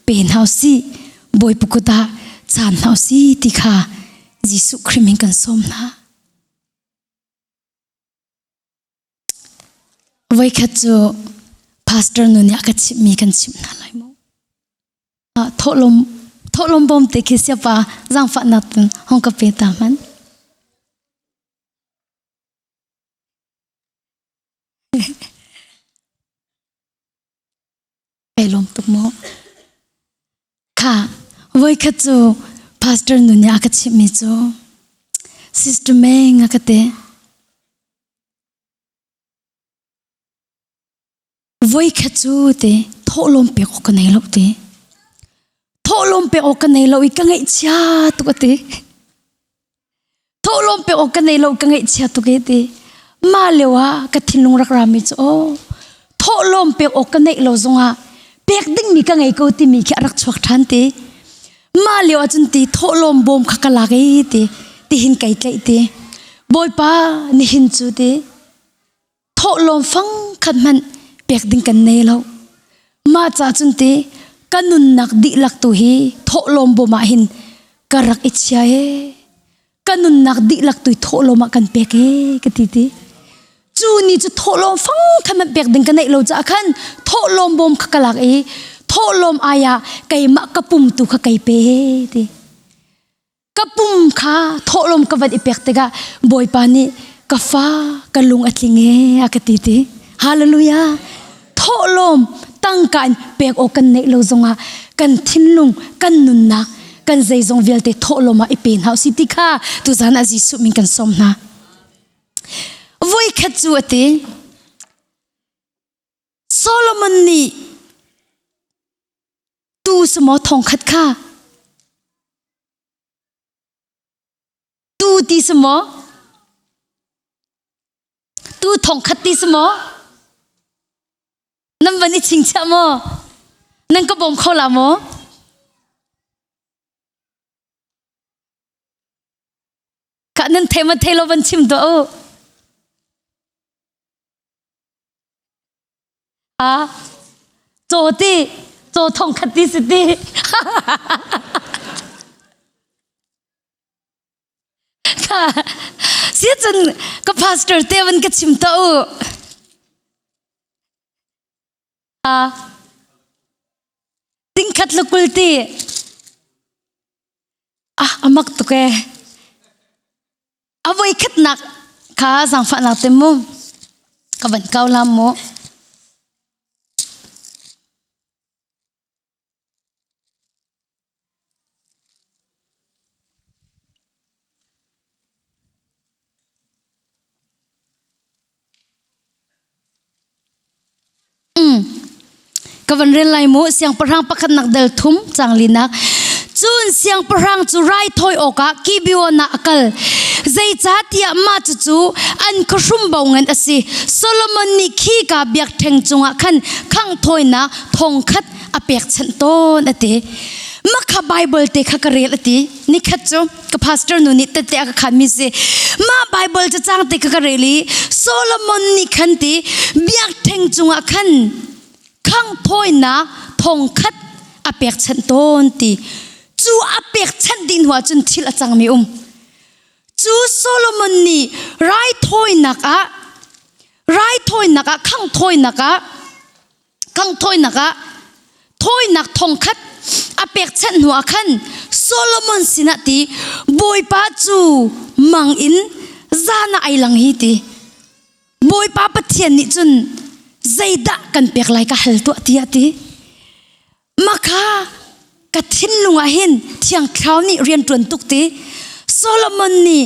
pe hna usih, Bawipa kut ah chaan hna usih ti kha Jesuh Khrih min kan sawm hna. Voikhat cu pastor nu nih a ka chimhmi kan chimh hna lai mu. Thawhlawm thawhlawm bawm te khi siapa zaangfahnak hong ka pe ta hmanh. Kai lawm tuk mu. Kha voikhat cu pastor nu nih a ka chimhmi cu Sister Meng a ka ti. Voikhat cu te thawhlawm pek awk ka nei lo ti. Thawhlawm pek awk ka nei lo i ka ngaihchia tuk a ti. Thawhlawm pek awk ka nei lo ka ngaihchia tuk e ti. Mah lio ah ka thinlung rak rami cu aw thawhlawm pek awk ka neih lo zongah pek dingmi ka ngei ko timi khi a rak chuak ṭhan ti. Mah lio ah cun ti thawhlawm bawm kha ka lak i ti tihin kai tlaih ti. Bawipa nihin cu ti thawhlawm fang khat hmanh pek ding kan nei lo. Mah ca cun ti ka nunnak dihlak tu hi thawhlawm bawm ah hin ka rak i chia e. Ka nunnak dihlak tu hi thawhlawm ah kan pek e ka ti ti. Cu ni cu thawhlawm fang khat hmanh pek ding ka neih lo caah khan thawhlawm bawm kha ka lak i thawhlawm ai ah keimah ka pum tu kha kei pe ti. Ka pum kha thawhlawm ka van i pek tikah Bawipa nih ka fa ka lung a tling e a ka ti ti. Hallelujah. Thawhlawm tangka in pek awk kan neih lo zongah kan thinlung kan nunnak kan zeizong vialte thawhlawm ah i pe hna usih ti kha tuzan ah Jesuh min kan sawm hna. Voikhat cu a ti Solomon nih Tu sumaw thongkhat kha tu ti si maw? Tu thongkhat ti si maw? Nan van i chingchiah maw? Nan ka bawm kho la maw? Ka nan thei ma thei lo van chim tuah u. A caw ti caw thong khat ti si ti. Kha si cun ka pastor te van ka chim ta u. A ting khat le kul ti. Ah amak tuk e. A voikhatnak kha zaangfahnak te mu ka van kau lam mu. Ka van rel lai mu siangpahrang pakhatnak del thum cang linak cun siangpahrang cu raithawi awkah Gibeon ah a kal zeicahtiah mah cucu an khuahrum bo ngan a si Solomon nih khika biakṭheng cungah khan khangh thawinak thong khat a pekchanh tawn a ti mah kha Bible te kha ka rel a ti nikhat cu ka pastor nu nih tette a ka khanmi si mah Bible cacang te kha ka rel i Solomon nih khan ti biakṭheng cungah khan khangh thawinak thong khat a pekchanh tawn ti cu a pekchanh dih hnuah cun thil a cangmi um cu Solomon nih raithawinak ah raithawinak ah khangh thawinak ah khangh thawinak ah thawinak thong khat a pekchanh hnuah khan. Solomon sinah ti Bawipa cu mang in zan ah ai lang hi ti. Bawipa Pathian nih cun zeidah kan pek lai ka hal tuah tiah ti. Makha ka thinlung ah hin Thiang Thlarau nih rian ṭuan tuk ti. Solomon nih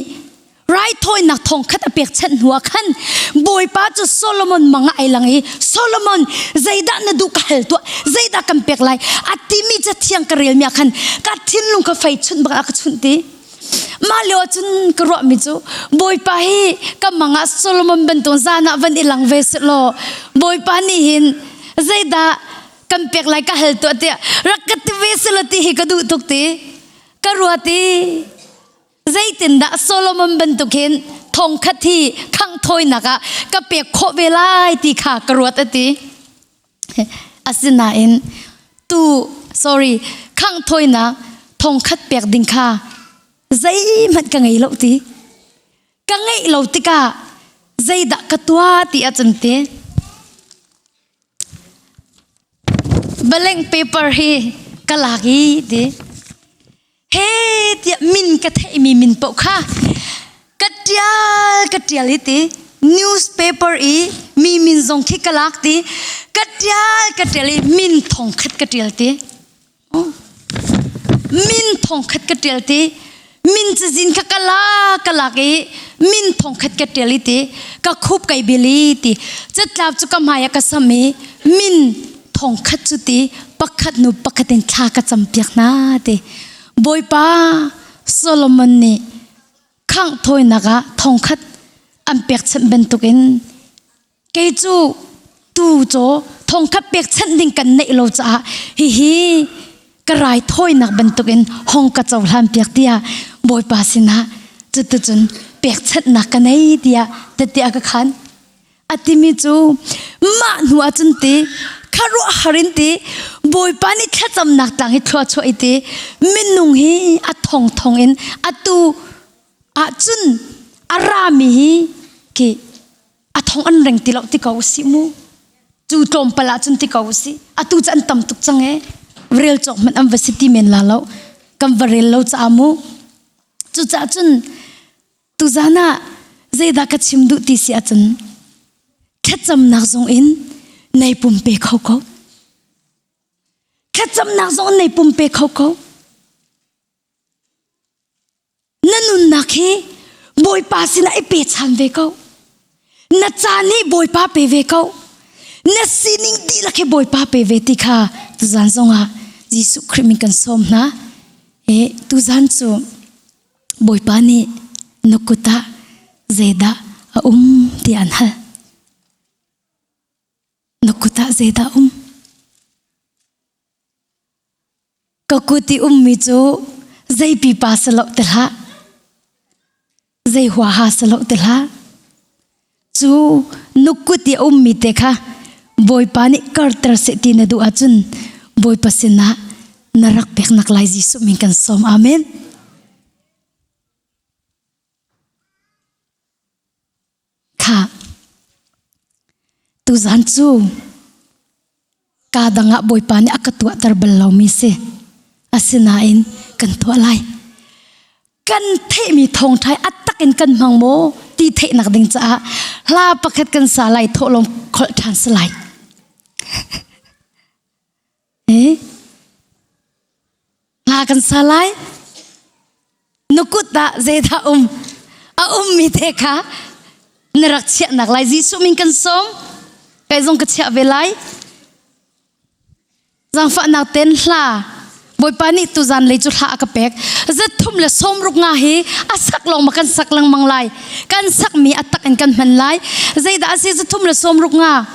raithawinak thong khat a pekchanh hnu ah khan Bawipa cu Solomon mang ah ai lang i Solomon zeidah na duh ka hal tuah zeidah kan pek lai a timi cathiang ka relmi ah khan ka thinlung kha fei chunh bak a ka chunh ti. Mah lio ah cun ka ruahmi cu Bawipa hi ka mang ah Solomon bantuk zan ah van i lang ve seh law Bawipa nih hin zeidah kan pek lai ka hal tuah tiah rak ka ti ve seh law ti hi ka duh tuk ti ka ruat i zeitindah Solomon bantuk hin thongkhat hi khangh thawinak ah ka pek khawh ve lai ti kha ka ruat a ti. Asinain tu sorry khangh thawinak thongkhat pek ding kha zeihmanh ka ngei lo ti. Ka ngeih lo tikah zeidah ka tuah ti ahcun ti Blank paper hi ka lak i ti. He tiah min ka theihmi min paoh kha ka ṭial ka ṭial i ti. Newspaper i mi min zong khi ka lak ti. Ka ṭial ka ṭial i min thong khat ka ṭial ti. Min thong khat ka ṭial ti. Min cazin kha ka lak ka lak i min thong khat ka ṭial i ti. Ka khup kai bil i ti. Catlap cu ka hmai ah ka sam i min thong khat cu ti pakhat nu pakhat in thla ka campiak hna ti. Bawipa Solomon nih khangh thawinak ah thong khat an pekchanh bantukin Kei cu tuu caw thongkhat pekchanh ding kan neih lo caah hihi ka raithawinak bantukin hong ka cohlan piak tiah Bawipa sinah cuticun pekchanhnak ka nei tiah tete a ka khan. A timi cu mah hnu ah cun ti khuaruahhar in ti Bawipa nih thlacamnak tlang hi thlua chuah i ti minung hi a thongthong in atu ahcun a rami hi khi a thong an reng ti lo ti ko usih mu cu tlawmpal ah cun ti ko usih atu cu an tam tuk cang e rel cawk hmanh an va si ti men la lo kan va rel lo caah mu cucaah cun tuzan ah zeidah ka chim duh ti si ahcun thlacamnak zong in nei pumpe kho ko thlacamnak zong in nei pumpe kho ko Na nunnak hi Bawipa sinah i pechan ve ko. Na caan hi Bawipa pe ve ko. Na sining dihlak hi Bawipa pe ve ti kha tuzan zongah Jesuh Khrih min kan sawm hna. E, tuzan cu Bawipa nih na kut ah zeidah a um ti an hal. Na kut ah zeidah um? Ka kut i ummi cu zei pipa si lo ti hlah. Zei huaha si lo ti hlah. Cu nukut i a ummi te kha Bawipa nih karter seh ti na duh ahcun Bawipa sinah na rak peknak lai Jesuh min kan sawm. Amen. Kha tuzan cu kaa dang ah Bawipa nih a ka tuahter bal lomi si. Asinain kan tuah lai. Kan theihmi thawngṭha a tak in kan hmang maw ti theihnak ding caah hla pakhat kan sa lai thawhlawm kholh ṭhan si lai. Eh? Hla kan sa lai. Na kut ah zeidah um? A ummi te kha na rak chiahnak lai. Jesuh min kan sawm. Kai zong ka chiah ve lai. Zaangfahnak ten hla Bawipa nih tuzan lei cu hla a ka pek. Zathum le sawmruk nga hi a sak lawng ma kan sak lengmang lai. Kan sakmi a tak in kan hman lai. Zeidah a si zathum le sawmruk nga?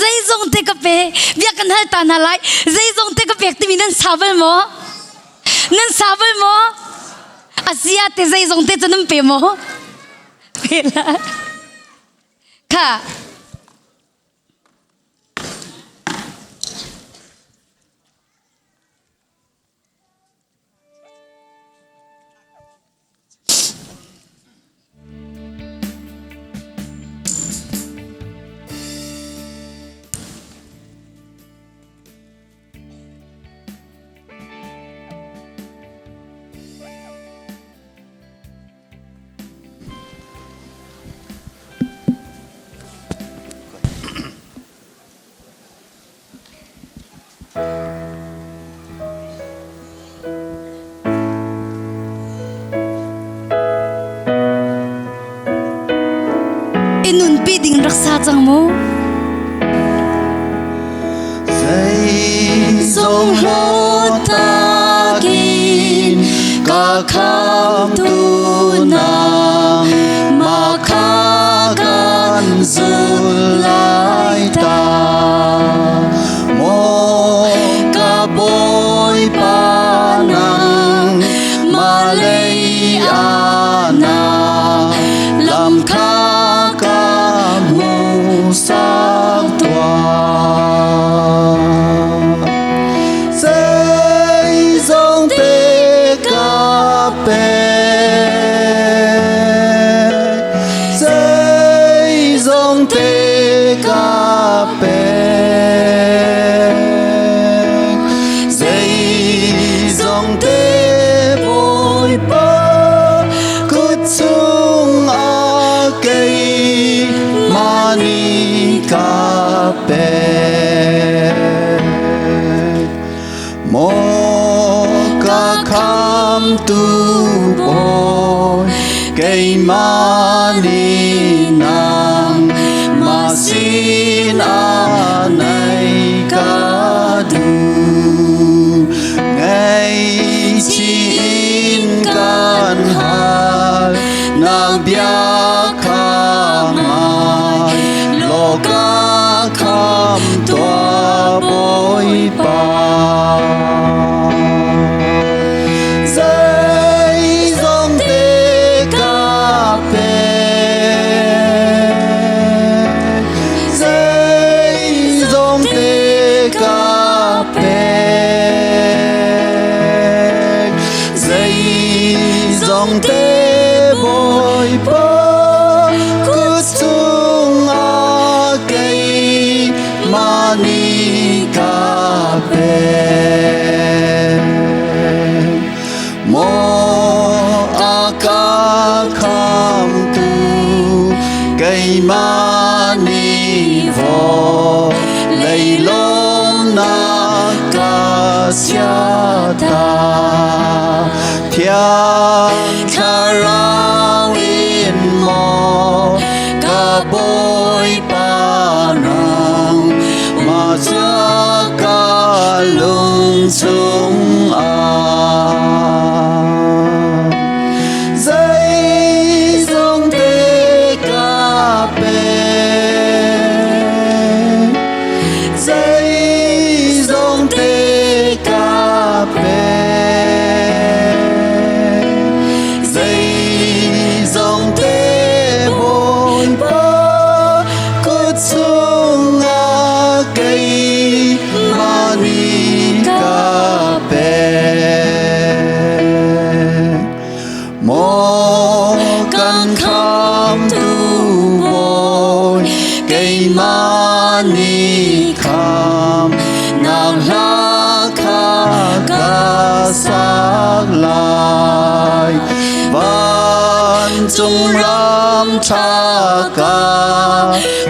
Zeizong te ka pe bia kan hal ta hna lai zeizong te ka pek timi nan sa bal maw nan sa bal maw asia te zeizong te cu nan pe maw pe la kha ding rak sa cang mu. Zeizong hlawtakin ka khamtu nang ma kha kan zul lai ta. Maw ka Bawipa nang ma lei ah na lam kha ka hmuhsak tuah. Zeizong te ka pek, zeizong te ka pek, zeizong te Bawipa kut chungah keimah nih ka pek. Maw ka khamtu Bawi, keimah nih nangmah sinah naih ka duh. Ngaihchih in kan hal, nang bia kha ngai, law ka kham tuah Bawipa. Zeizong te ka pek, zeizong te ka pek, zeizong te Bawipa kut chungah keimah nih ka pek. Maw a ka khamtu keimah nih vawlei lawmnak ka chiata. Thiang Thlarau in maw ka Bawipa nang ma chia ka lung chungah. Zeizong te ka pek, zeizong te ka pek, zeizong te Bawipa kut chungah keimah nih ka pek. Maw kan khamtu Bawi, keimah nih kham nang hla kha ka sak lai. Vancung ram ṭha ka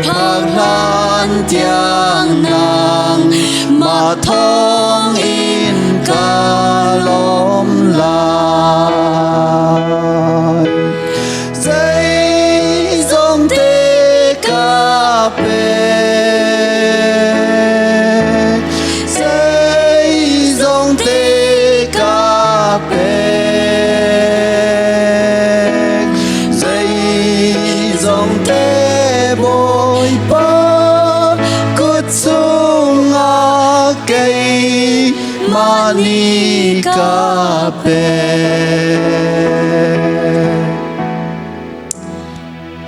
phak hlan tiang nang mah thawng in ka lawm lai. Zeizong te ka pek, zeizong te ka pek, zeizong te Bawipa kut chungah keimah nih ka pek.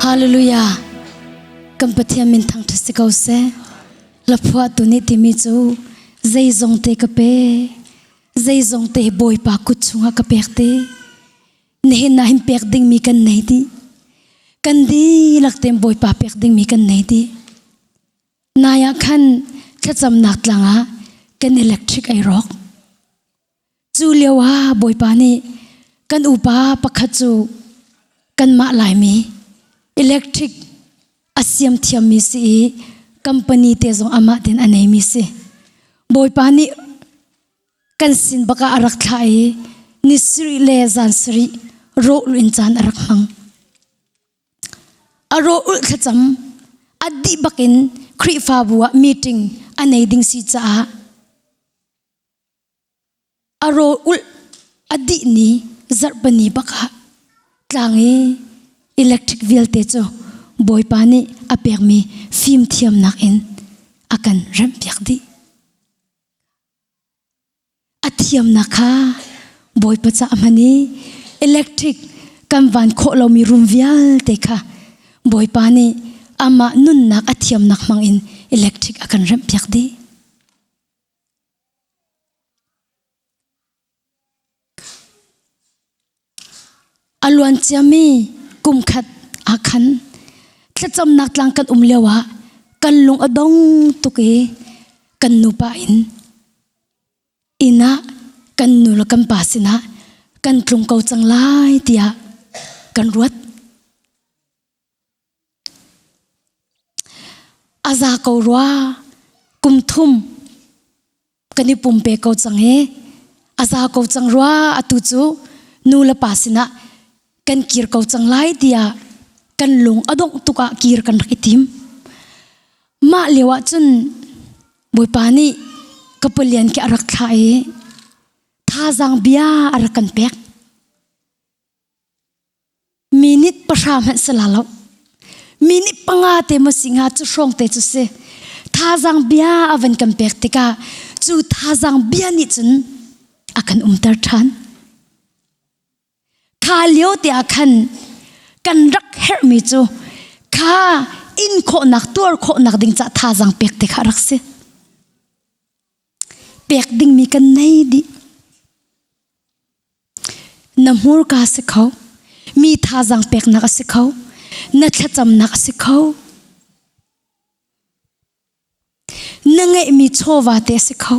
Hallelujah. Kan Pathian min thangṭhat si ko seh. Laphuah tu nih timi cu zeizong te ka pe. Zeizong te Bawipa kut chungah ka pek te. Nihin ah hin pek dingmi kan nei dih. Kan dihlak tein Bawipa pek dingmi kan nei dih. Nai ah khan thlacamnak tlang ah kan electric ai rawk. Cu lio ah Bawipa nih kan upa pakhat cu kanmah Laimi electric a siam thiammi si i company te zong amah ten a neimi si. Bawipa nih kan sin bak ah a rak thlah i ni sarih le zan sarih rawh in caan a rak hmang. A rawh ulh thlacam. A dih bakin Khrihfabu ah meeting a nei ding si caah a rawl ulh a dih ni zarhpini bak ah tlang i electric vialte cu Bawipa nih a pekmi fimthiamnak in a kan remhpiak dih. A thiamnak kha Bawipa ca a hman i electric kan van khawh lomi room vialte kha Bawipa nih amah nunnak a thiamnak hmang in electric a kan remhpiak dih. A luan ciami kum khat ah khan thlacamnak tlang kan um lioah kan lung a dong tuk i kan nupa in inn ah kan nu le kan pa sinah kan tlung ko cang lai tiah kan ruat. A za ko rua kum thum kan i pumpe ko cang hi a za ko cang rua atu cu nu le pa sinah kan kir ko cang lai tiah kan lung a dongh tuk ah kir kan rak i tim mah lio ah cun bawipa nih ka palian khi a rak thlah i thazaang bia a rak kan pek Minute pahra hmanh si la lo. Minute panga te maw si hnga cu hrawng te cu si. Thazaang bia a van kan pek tikah cu thazaang bia nih cun a kan umter ṭhan. Kha lio te ah khan kan rak herhmi cu kha in khawhnak tuar khawhnak ding ca thazaang pek te kha rak si. Pek dingmi kan nei dih. Na hmurka a si kho. Mi thazaang peknak a si kho. Na thlacamnak a si kho. Na ngeihmi chawva te a si kho.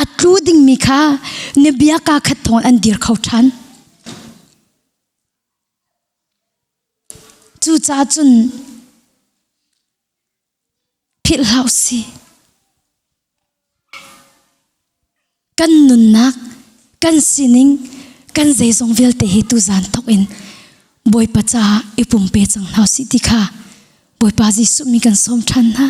A tlu dingmi kha na bia kaa khat thawng an dir kho ṭhan. Cucaah cun philh hlah usih. Kan nunnak, kan sining, kan zeizong vialte hi tuzan thawk in Bawipa caah i pumpe cang hna usih ti kha Bawipa Jesuh mi kan sawm ṭhan hna.